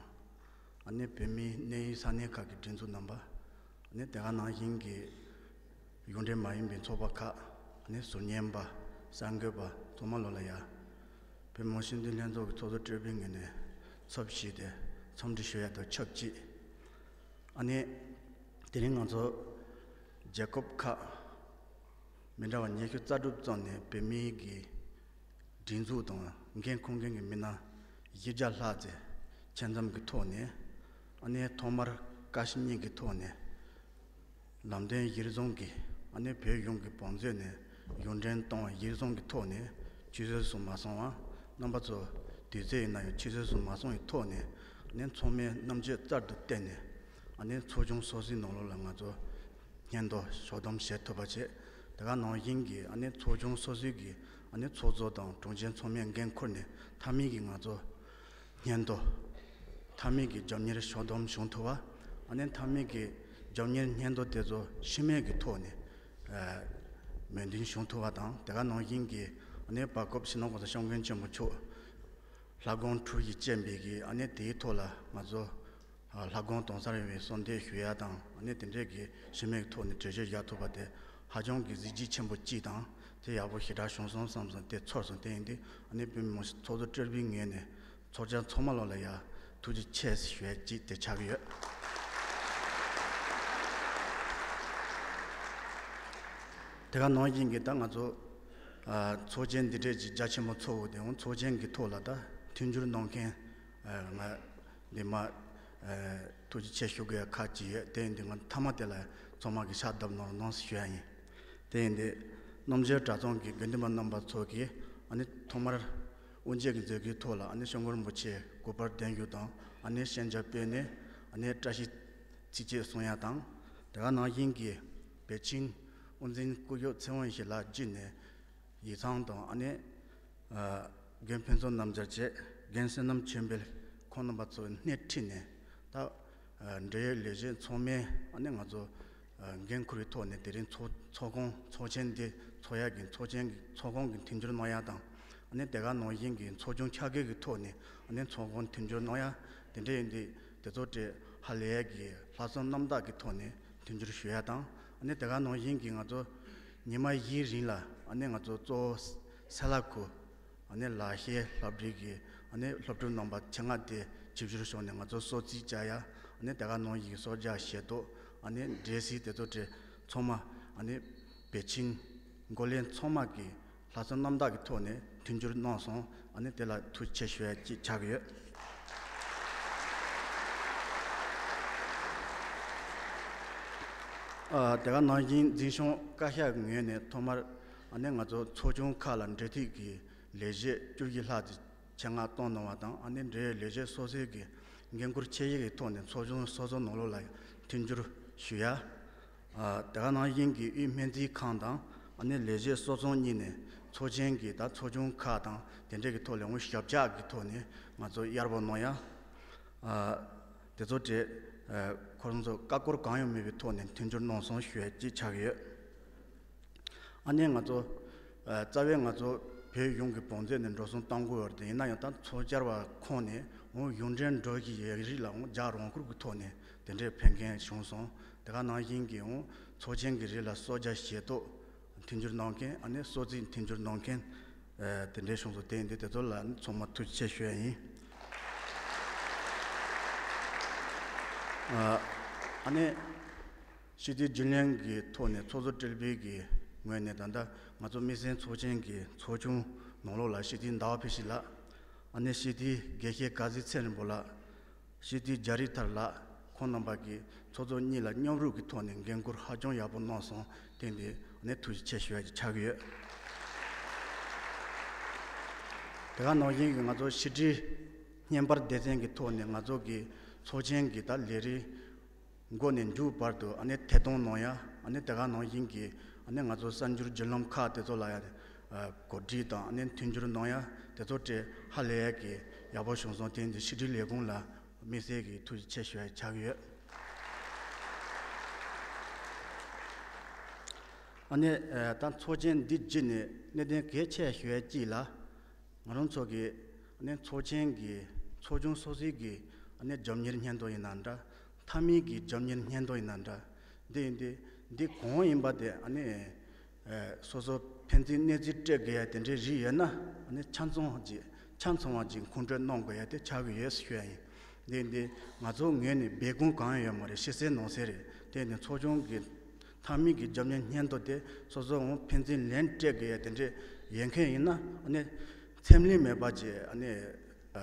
ཨ་ནི་བོད་མིའི་གནས་ཡུལ་ས་གནས་ཁག་གི་སྒྲིག་འཛུགས་རྣམ་པ། ཨ་ནི་དེ་ག་ནང་བཞིན་གྱི་གཞུང་འབྲེལ་མ་ཡིན་པའི་ཚོགས་པ་ཁག་ཨ་ནི་ཟུར་ཉན་པ། གསར་འགོད་པ་ཚང་མ་ལོ་ལ་ཡ། བོད་མི་མང་སྤྱི་འཐུས་ལྷན་ཚོགས་ཀྱི་ཚོགས་གཙོ་སྤྲུལ་པའི་ངོས་ནས་ཚབ་ཞུས་ཏེ་འཚམས་འདྲི་ཞུ་ཡ་དང་ཆབས་ཅིག་ཨ་ནི་དེ་རིང་ང་ཚོ་རྒྱལ་ཁབ་ཁག་མི་འདྲ་བ་ཉི་ཤུ་རྩ་དྲུག་ཙམ་ནས་བོད་མིའི་གི་སྒྲིག་འཛུགས་དང་འགན་འཁུར་མཁན་གྱི་མི་སྣ་བཞི་བརྒྱ་ལྷག་ཙམ་ཆེད་འཛོམས་ཀྱི་ཐོག་ནས། ཨ་ནི་ཐོག་མར་བཀའ་སྤྱི་གཉིས་ཀྱི་ཐོག་ནས་ལམ་སྟོན་གཞིར་བཟུང་གིས། ཨ་ནི་བོད་གཞུང་གི་བང་མཛོད་ནས་གཞུང་འབྲེལ་གཏོང་བ་གཞིར་བཟུང་གི་ཐོག་ནས་ཆུད་ཟོས་སུ་མ་སོང་བ། རྣམ་པ་ཚོ་དུས་ཚོད་ཡིན་ན་ཡང་ཆུད་ཟོས་སུ་མ་སོང་བའི་ཐོག་ནས། ཨ་ནི་ཚང་མས་རྣམ་དཔྱོད་རྩལ་དུ་བཏོན་ནས། ཨ་ནི་ཚོགས་ཆུང་སོ་སོའི་ནང་ལོགས་ལ་ང་ཚོ་སྙན་ཐོ་ཕྱོགས་བསྡོམས་བྱེད་ཐུབ་པ་བྱས། དེ་ག་ནང་བཞིན་གྱི་ཨ་ནི་ཚོགས་ཆུང་སོ་སོའི་གི་ཨ་ནི་ཚོགས་གཙོ་དང་དྲུང་ཆེ་ཚང་མས་འགན་འཁུར་ནས་མཐའ་མའི་གི་ང་ཚོ་སྙན་ཐོ། མཐའ་མའི་གི་རྒྱབ་གཉེར་ཕྱོགས་བསྡོམས་བྱུང་ཐུབ་པ། ཨ་ནི་མཐའ་མའི་གི་རྒྱབ་གཉེར་སྙན་ཐོ་དེ་ཚོ་ཕྱི་མའི་གི་ཐོག་ནས་ཨ་མོས་མཐུན་བྱུང་ཐུབ་པ་དང་། དེ་ག་ནང་བཞིན་གྱི་ཨ་ནི་བར་སྐབས་སྤྱི་ནོར་གོང་ས་སྐྱབས་མགོན་ཆེན་པོ་མཆོག་ལྷ་དགོངས་འཁྲུལ་ཞིག་བཅས་པའི་གི་ཨ་ནི་དེའི་ཐོག་ལ་ང་ཚོ་ལྷ་དགོངས་དྭངས་གསལ་ཡོང་བའི་གསོལ་འདེབས་ཞུ་ཡ་དང་། ཨ་ནི་དེ་འདྲའི་གི་ཕྱི་མའི་གི་ཐོག་ནས་གྲོས་ཆོད་བཞག་ཐུབ་པ་དེ་ཧ་ཅང་གི་གཟི་བརྗིད་ཆེན་པོ་གཅིག་དང་། དེ་ཡག་པོ་ཞེ་དྲག་བྱུང་སོང་བསམ་སོང་། དེ་ཚོར་སོང་། དེ་ཡིན་དུས་ཨ་ནི་བོད་མི་མང་སྤྱི་འཐུས་ཚོགས་གཙོ་སྤྲུལ་པའི་ངོས་ནས་ཚོགས་བཅར་ཚང་མ་ལོ་ལ་ཡ་ཐུགས་རྗེ་ཆེ་ཞུ་ཡ་གཅིག་དེ་ཆགས་ཀྱི་ཡོད། དེ་ག་ནང་བཞིན་གྱི་ད་ང་ཚོ་ཨ་ཚོགས་ཆེན་འདི་འདྲས་ཅིག་རྒྱ་ཆེན་པོ་ཚོགས་དགོས་དེ་འོང་། ཚོགས་ཆེན་གྱི་ཐོག་ལ་ད་མཐུན་འགྱུར་གནང་མཁན་ཨ་ང་འདི་མ་ཨ་ཐུགས་རྗེ་ཆེ་ཞུ་དགོས་ཡ་ཁག་ཅིག་ཡོད། དེ་ཡིན་དུས་ང་མཐའ་མ་དེ་ལ་ཚང་མ་གི་ཕྱག་བརྡབ་གནང་རོགས་གནང་ཞུ་ཡ་ཡིན། དེ་ཡིན་དུས་རྣམ་རྒྱལ་གྲྭ་ཚང་གི་དགེ་འདུན་པ་རྣམ་པ་ཚོ་གིས་ཨ་ནི་ཐོག་མར་ དབུ་འབྱེད་ཀྱི་མཛད་སྒོའི་ཐོག་ལ་ཨ་ནི་སྐྱབས་མགོན་རིན་པོ་ཆེ་སྐུ་པར་གདན་བཞུགས་དང་ཨ་ནི་ཤན་སྦྱར་སྤེལ་ནས་ཨ་ནི་བཀྲ་ཤིས་ཚིགས་བཅད་གསུང་ཡ་དང་། དེ་ག་ནང་བཞིན་གྱི་པེ་ཅིང་དབུ་འཛིན་སྐུ་ཞབས་ཚེ་དབང་ཡེ་ཤེས་ལགས་བརྒྱུད་ནས་ཡིག་ཚང་དང་ཨ་ནི་ཨ་རྒན་ཕུན་ཚོགས་རྣམ་རྒྱལ་བཅས་རྒན་བསོད་ནམས་ཆོས་འཕེལ་ཁོང་རྣམ་པ་ཚོ་སྣེ་ཁྲིད་ནས། ད་ཨ་འབྲེལ་ཡོད་ལས་བྱེད་ཚང་མས་ཨ་ནི་ང་ཚོ་ཨ་འགན་འཁུར་བའི་ཐོག་ནས་དེ་རིང་ཚོགས་ཚོགས་ཁང་ཚོགས་ཆེན་འདི་ཚོགས་ཡ་གི་ཚོགས་ཆེན་གྱི་ཚོགས་ཁང་གི་མཐུན་འགྱུར་གནང་ཡ་དང་། ཨ་ནི་དེ་ག་ནང་བཞིན་གྱི་ཚོགས་ཆུང་ཆ་བརྒྱད་ཀྱི་ཐོག་ནས་ཨ་ནི་ཚོགས་ཁང་མཐུན་འགྱུར་གནང་ཡ་དེ་འདྲ་ཡིན་དུས་དེ་ཚོ་དེ་ཧ་ལས་ཡ་གི་ལྷག་བསམ་རྣམ་དག་གི་ཐོག་ནས་མཐུན་འགྱུར་ཞུ་ཡ་དང་། ཨ་ནི་དེ་ག་ནང་བཞིན་གྱི་ང་ཚོ་ཉི་མ་བཞིའི་རིང་ལ་ཨ་ནི་ང་ཚོ་གཙོ་བོ་སེ་ལ་ཁུ་ཨ་ནི་ལག་ཤེས་སློབ་གྲྭའི་གི་ཨ་ནི་སློབ་ཕྲུག་རྣམ་པ་ཆེད་མངགས་དེ་ཆིབས་བསྒྱུར་བྱུང་ནས་ང་ཚོ་གསོལ་ཚིགས་བཅར་ཡ། ཨ་ནི་དེ་ག་ནང་བཞིན་གསོལ་ཇ་ཞལ་ཏོག་ཨ་ནི་འབྲས་སིལ་དེ་ཚོ་དེ་ཚང་མ་ཨ་ནི་པེ་ཅིང་འགོ་ལས་ཚང་མ་གི་ལྷག་བསམ་རྣམ་དག་གི་ཐོག་ནས་མཐུན་འགྱུར་གནང་སོང་། ཨ་ནི་དེ་ལ་ཐུགས་རྗེ་ཆེ་ཞུ་ཡ་ཅིག་ཆགས་ཀྱི་ཡོད། ཨ་དེ་ག་ནང་བཞིན་འཛིན་སྐྱོང་བཀའ་ཤག་གི་ངོས་ནས་ཐོག་མར་ཨ་ནི་ང་ཚོ་ཚོགས་ཆུང་ཁག་ལ་འབྲེལ་མཐུད་ཀྱི་ལས་བྱེད་བཅུ་བཞི་ལྷག་ཅིག་ཆེད་མངགས་བཏང་གནང་བ་དང་། ཨ་ནི་འབྲེལ་ཡོད་ལས་བྱེད་སོ་སོའི་གི་འགན་འཁུར་ཆེ་བཞི་གི་ཐོག་ནས་ཚོགས་ཆུང་སོ་སོ་ནང་ལོགས་ལ་མཐུན་འགྱུར་ཞུ་ཡ། ཨ་དེ་ག་ནང་བཞིན་གྱི་དབུས་སྨན་རྩིས་ཁང་དང་ཨ་ནི་ལས་བྱེད་གསོ་ཚོང་གཉིས་ནས་ཚོགས་ཆེན་གྱི་ད་ཚོགས་ཆུང་ཁག་དང་དེ་འདྲས་ཀྱི་ཐོག་ལ་འོང་ཞབས་བཅགས་ཀྱི་ཐོག་ནས་ང་ཚོ་གཡར་པོ་གནང་ཡ། ཨ་དེ་ཚོ་གྲས་ཨ་ཁོ་རང་ཚོ་ཀ་ཀོར་གང་ཡང་མེད་པའི་ཐོག་ནས་མཐུན་འགྱུར་གནང་སོང་ཞུ་ཡ་ཅིག་ཆགས་ཀྱི་ཡོད། ཨ་ནི་ང་ཚོ་ཨ་རྩ་བའི་ང་ཚོ་བོད་གཞུང་གི་བང་མཛོད་ནས་འགྲོ་སོང་གཏོང་དགོས་ཡོད་རེད། ཡིན་ན་ཡང་ད་ཚོགས་བཅར་བ་ཁོངས་ནས་འོང་གཞུང་འབྲེལ་འགྲོ་གི་ཡོད་རིགས་ལ་འོང་རྒྱ་རང་ཁུར་གྱི་ཐོག་ནས་དེ་འདྲའི་ཕན་མཁན་བྱུང་སོང་། དེ་ག་ནང་བཞིན་གྱི་འོང་ཚོགས་ཆེན་གྱི་རིགས་ལ་གསོལ་ཇ་ཞལ་ཏོག་མཐུན་འགྱུར་གནང་མཁན། ཨ་ནི་གསོལ་ཚིགས་མཐུན་འགྱུར་གནང་མཁན་ཨ་དེ་འདྲའི་བྱུང་སོང་། དེ་ཡིན་དུས་དེ་ཚོ་ལ་ཚང་མ་ཐུགས་རྗེ་ཆེ་ཞུ་ཡ་ཡིན། ཨ་ཨ་ནི། སྤྱི་འཐུས་རྒྱུན་ལས་ཀྱི་ཐོག་ནས་ཚོགས་གཙོ་སྤྲུལ་པའི་གི་ངོས་ནས་ད་ལྟ་ང་ཚོ་དམིགས་བསལ་ཚོགས་ཆེན་གྱི་ཚོགས་ཆུང་ནང་ལོགས་ལ་སྤྱི་འཐུས་ཟླ་བ་ཕུན་སྐྱིད་ལགས། ཨ་ནི་སྤྱི་འཐུས་དགེ་བཤེས་དཀར་ཟས་ཚེ་རིང་པོ་ལགས། སྤྱི་འཐུས་རྒྱ་རི་ཐར་ལགས། ཁོང་རྣམ་པ་གིས་ཚོགས་གཙོ་གཉིས་ལ་མཉམ་རུབ་ཀྱི་ཐོག་ནས་འགན་འཁུར་ཧ་ཅང་ཡག་པོ་གནང་སོང་། དེ་འདི་ཨ་ནི་ཐུགས་རྗེ་ཆེ་ཞུ་ཡ་ཅིག་ཆགས་ཀྱི་ཡོད། དེ་ག་ནང་བཞིན་གྱི་ང་ཚོ་ཕྱི་དྲིལ་བརྙན་པར་སྡེ་ཚན་གྱི་ཐོག་ནས་ང་ཚོ་གི་ཚོགས་ཆེན་གྱི་ད་ལས་རིམ་འགོ་ནས་མཇུག་བར་དུ་ཨ་ནི་ཐད་གཏོང་གནང་ཡ། ཨ་ནི་དེ་ག་ནང་བཞིན་གྱི་ཨ་ནི་ང་ཚོ་གསར་འགྱུར་བརྒྱུད་ལམ་ཁག་དེ་ཚོ་ལ་ཡ་ཨ་གོ་སྒྲིག་དང་ཨ་ནི་མཐུན་འགྱུར་གནང་ཡ་དེ་ཚོ་དེ་ཧ་ལས་ཡ་གི་ཡག་པོ་བྱུང་སོང་། དེ་འདི་ཕྱི་དྲིལ་ལས་ཁུངས་ལ་དམིགས་བསལ་གྱི་ཐུགས་རྗེ་ཆེ་ཞུ་ཡ་ཆགས་ཀྱི་ཡོད། ཨ་ནི་ཨ་ད་ཚོགས་ཆེན་འདི་བརྒྱུད་ནས་གནད་དོན་གལ་ཆེ་ཞུ་ཡ་གཅིག་ལ། ང་རང་ཚོ་གི་ཨ་ནི་ཚོགས་ཆེན་གྱི་ཚོགས་ཆུང་སོ་སོའི་གི་ཨ་ནི་རྒྱབ་གཉེར་སྙན་ཐོ་ཡིན་ན་འདྲ། མཐའ་མའི་གི་རྒྱབ་གཉེར་སྙན་ཐོ་ཡིན་ན་འདྲ། འདི་ཡིན་དུས་འདི་གང་ཡིན་པ་དེ་ཨ་ནི་ཨ་སོ་སོ་ཕན་ཚུན་གནས་ཚུལ་སྤྲད་དགོས་ཡ་དེ་འདྲའི་རིགས་ཡོད་ན་ཨ་ནི་ཆ་ཚང་ཅིག་ཆ་ཚང་བ་ཅིག་ཁོང་ཁྲོ་གནང་དགོས་ཡ་དེ་ཆགས་ཀྱི་ཡོད་ཞུ་ཡ་ཡིན། འདི་འདི་ང་ཚོ་ངོས་ནས་སྦས་སྐུང་གང་ཡང་ཡོད་མ་རེད། ཕྱི་གསལ་ནང་གསལ་རེད། དེ་ནི་ཚོགས་ཆུང་གི་མཐའ་མའི་གི་རྒྱབ་གཉེར་སྙན་ཐོ་དེ་སོ་སོ་འོང་ཕན་ཚུན་ལན་སྤྲད་དགོས་ཡ་དེ་འདྲས་ཡོད་མཁན་ཡིན་ན་ཨ་ནི་འཚེམ་ལུས་མེད་པ་ཅིག་ཨ་ནི་ཨ་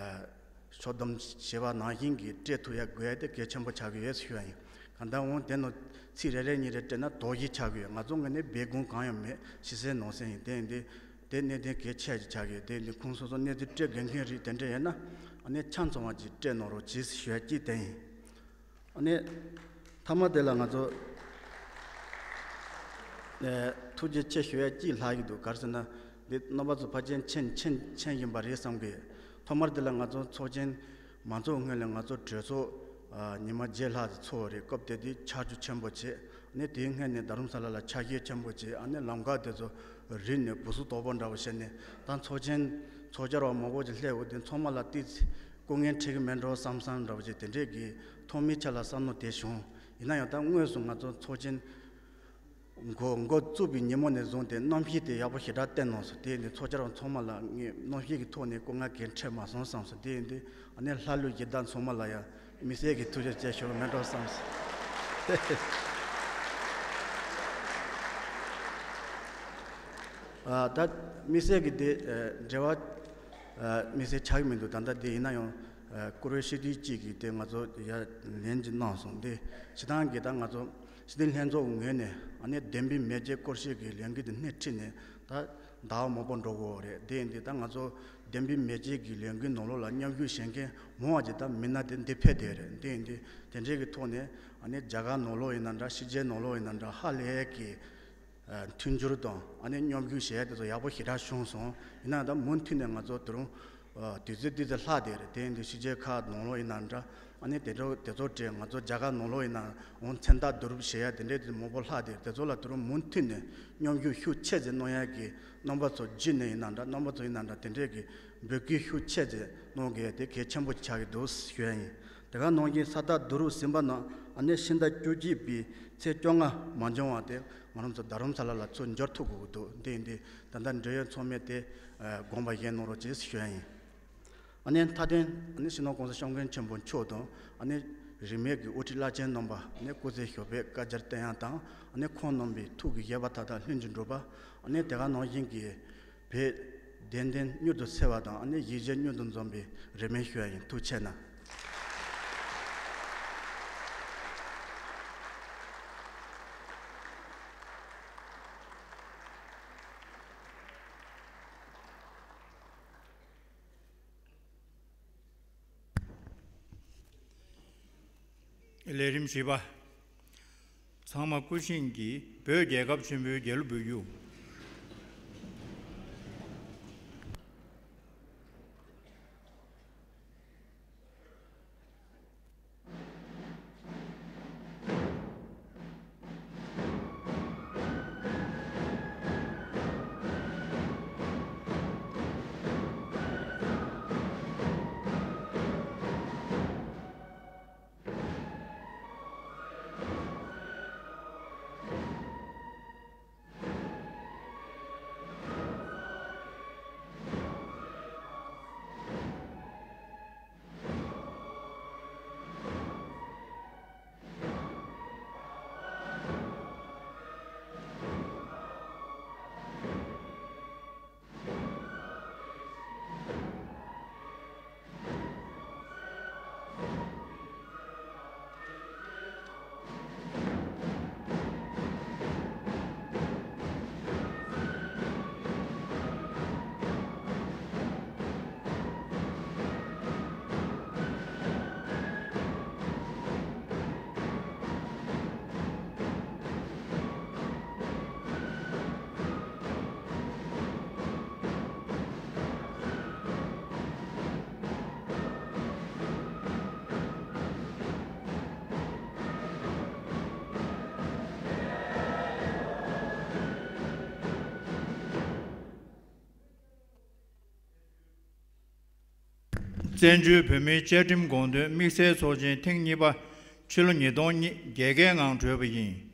ཕྱོགས་བསྡོམས་བྱས་པ་ནང་བཞིན་གྱི་སྤྲད་ཐུབ་ཡ་དགོས་ཡ་དེ་གལ་ཆེན་པོ་ཆགས་ཀྱི་ཡོད་ཞུ་ཡ་ཡིན། གང་ལྟར་འོང་དེ་ནི་ཚིག་རེ་རེ་གཉིས་རེ་སྤྲད་ན་དོགས་གཞི་ཆགས་ཀྱི་ཡོད། ང་ཚོ་ངོས་ནས་སྦས་སྐུང་གང་ཡང་མེད། ཕྱི་གསལ་ནང་གསལ་ཡིན། དེ་ཡིན་དུས་དེ་གནད་དོན་གལ་ཆེ་ཞིག་ཆགས་ཀྱི་ཡོད། དེ་ཡིན་དུས་ཁོང་སོ་སོ་གནས་ཚུལ་སྤྲད་དགོས་མཁན་རིགས་དེ་འདྲས་ཡོད་ན་ཨ་ནི་ཆ་ཚང་བ་ཅིག་སྤྲད་གནང་རོགས་གྱིས་ཞུ་ཡ་གཅིག་དེ་ཡིན། ཨ་ནི་མཐའ་མ་དེ་ལ་ང་ཚོ་ཨེ་ཐུགས་རྗེ་ཆེ་ཞུ་ཡ་གཅིག་ལྷག་གི་འདུག་ག་རེ་ཟེར་ན་འདི་རྣམ་པ་ཚོ་ཕལ་ཆེར་མཁྱེན་མཁྱེན་མཁྱེན་བཞིན་པ་རེད་བསམ་གི། ཐོག་མར་དེ་ལ་ང་ཚོ་ཚོགས་ཆེན་མ་འཚོགས་སྔོན་ལ་ང་ཚོ་གྲོས་ཚོགས་ཨ་ཉི་མ་བརྒྱད་ལྷག་ཙམ་ཚོགས་རེད། སྐབས་དེ་དུས་ཆར་ཆུ་ཆེན་པོ་བྱས། ཨ་ནི་དེའི་སྔོན་ནས་རྡ་རམ་ས་ལ་ལ་ཆ་ཤས་ཆེན་པོ་བྱས། ཨ་ནི་ལམ་ཁ་དེ་ཚོ་རིལ་ནས་སྦུ་སུབ་དོག་པོ་འདྲ་བོ་བྱས་ནས་ད་ཚོགས་ཆེན་ཚོགས་བཅར་བ་མང་པོ་ཅིག་སླེབས་འོ་དེ་ཚང་མ་ལ་ཏིས། སྐུ་ངལ་འཕྲད་ཀྱི་མེད་འགྲོ་བསམ་བསམ་འདྲ་བོ་ཅིག་དེ་འདྲས་ཀྱི་ཐོག་མའི་ཆ་ལ་བསམ་མནོ་དེ་བྱུང་། ཡིན་ན་ཡང་ད་དངོས་སུ་ང་ཚོ་ཚོགས་ཆེན་འགོ་འགོ་བཙུགས་པའི་ཉིན་མོ་ནས་བཟུང་སྟེ་གནམ་གཤིས་དེ་ཡག་པོ་ཞེ་དྲག་བསྟན་གནང་སོང་། དེ་ནས་ཚོགས་བཅར་བ་ཚང་མ་ལ་ངས་གནམ་གཤིས་ཀྱི་ཐོག་ནས་སྐུ་ངལ་གང་འཕྲད་མ་སོང་བསམ་སོང་། དེ་ཡིན་དུས་ཨ་ནི་ལྷ་ཀླུ་གཞི་བདག་ཚང་མ་ལ་ཡང་དམིགས་བསལ་གྱི་ཐུགས་རྗེ་ཆེ་ཞུ་གི་མེད་འགྲོ་བསམ་སོང་། ཨ་ད་དམིགས་བསལ་གྱི་དེ་ཨ་འབྲེལ་བ་ཨ་དམིགས་བསལ་ཆགས་ཀྱི་མི་འདུག་ད་ལྟ་དེ་ཡིན་ན་ཡང་ཨ་བཀུར་འོས་སྤྱི་འཐུས་གཅིག་གིས་དེ་ང་ཚོ་ཡར་ལན་ཅིག་གནང་སོང་། དེ་སྤྱི་བཏང་གི་ད་ང་ཚོ་སྤྱི་འཐུས་ལྷན་ཚོགས་ངོས་ནས་ཨ་ནི་བདེན་པའི་མེ་ལྕེ་སྐོར་ཞིག་གི་ལས་འགུལ་དེ་སྣེ་ཁྲིད་ནས་ད་ཟླ་བ་མང་པོ་འགྲོ་གི་ཡོད་རེད། དེ་ཡིན་དུས་ད་ང་ཚོ་ བདེན་པའི་མེ་ལྕེ་གི་ལས་འགུལ་ནང་ལོགས་ལ་མཉམ་ཞུགས་བྱེད་མཁན་མང་བ་ཅིག་ད་མི་སྣ་དེ་འདི་ཕེབས་བསྡད་རེད། འདི་ཡིན་དུས་དེ་འདྲའི་གི་ཐོག་ནས་ཨ་ནི་རྒྱ་གར་ནང་ལོགས་ཡིན་ན་འདྲ། ཕྱི་རྒྱལ་ནང་ལོགས་ཡིན་ན་འདྲ། ཧ་ལས་ཀྱི་ཨ་མཐུན་འགྱུར་དང་ཨ་ནི་མཉམ་ཞུགས་བྱེད་ཡ་དེ་ཚོ་ཡག་པོ་ཞེ་དྲག་བྱུང་སོང་། ཡིན་ན་ད་མུ་མཐུད་ནས་ང་ཚོ་དེ་རིང་ཨ་དུས་ཚོད་འདི་ཚོ་ལྷག་བསྡད་རེད། དེ་ཡིན་དུས་ཕྱི་རྒྱལ་ཁག་ནང་ལོགས་ཡིན་ན་འདྲ། ཨ་ནི་དེ་ཚོ་དེ་ཚོ་བྲིས། ང་ཚོ་རྒྱ་གར་ནང་ལོགས་ཡིན་ན་འོང་མཚན་རྟགས་བསྡུ་རུབ་བྱེད་ཡ་དེ་འདྲའི་དེ་མང་པོ་ལྷག་བསྡད་རེད། དེ་ཚོ་ལ་དེ་རིང་མུ་མཐུད་ནས་མཉམ་ཞུགས་ཤུགས་ཆེ་ཙམ་གནང་ཡ་གི་རྣམ་པ་ཚོ་བརྒྱུད་ནས་ཡིན་ན་འདྲ། རྣམ་པ་ཚོ་ཡིན་ན་འདྲ། དེ་འདྲའི་གི་འབོད་སྐུལ་ཤུགས་ཆེ་ཙམ་གནང་དགོས་ཡ་དེ་གལ་ཆེན་པོ་ཆགས་ཀྱི་འདུག་ཞུ་ཡ་ཡིན། དེ་ག་ནང་བཞིན་ས་རྟགས་བསྡུ་རུབ་ཟིན་པ་ན་ཨ་ནི་ཕྱི་ཟླ་བཅུ་གཅིག་པའི་ཚེས་བཅོ་ལྔ་མ་འབྱོར་བ་དེ་ང་རང་ཚོ་རྡ་རམ་ས་ལ་ལ་ཚུར་འབྱོར་ཐུབ་དགོས་ཀྱི་འདུག་འདི་ཡིན་དུས་ད་ལྟ་འབྲེལ་ཡོད་ཚང་མས་དེ་ཨ་དགོངས་པ་བཞེས་གནང་རོགས་ཅེས་ཞུ་ཡ་ཡིན། ཨ་ནི་མཐའ་དོན་ཨ་ནི་སྤྱི་ནོར་༸གོང་ས་༸སྐྱབས་མགོན་ཆེན་པོ་མཆོག་དང་ཨ་ནི་རིས་མེད་ཀྱི་དབུ་ཁྲིད་བླ་ཆེན་རྣམ་པ་ཨ་ནི་སྐུ་ཚེ་ཞབས་པད་བསྐལ་བརྒྱར་བརྟན་ཡ་དང་། ཨ་ནི་ཁོང་རྣམ་པའི་ཐུགས་ཀྱི་བཞེད་པ་མཐའ་དག་ལྷུན་གྱིས་འགྲུབ་པ། ཨ་ནི་དེ་ག་ནང་བཞིན་གྱི་བོད་བདེན་དོན་མྱུར་དུ་གསལ་བ་དང་། ཨ་ནི་གཞིས་བྱེས་མྱུར་དུ་འཛོམས་པའི་རེ་སྨོན་ཞུ་ཡ་ཡིན། ཐུགས་རྗེ་གནང་། ལས་རིམ་བཞི་པ། ཚང་མ་སྐུ་བཞེངས་ཀྱིས་བོད་རྒྱལ་ཁབ་ཆེན་པོའི་རྒྱལ་གླུ་འབུལ་རྒྱུ། བཙན་བྱོལ་བོད་མིའི་བཅའ་ཁྲིམས་དགོངས་དོན་དམིགས་བསལ་ཚོགས་ཆེན་ཐེངས་གཉིས་པ་ཕྱི་ལོ་ཉིས་སྟོང་ཉི་ཤུ་རྒྱལ་ཁའི་ངང་གྲོལ་བ་ཡིན།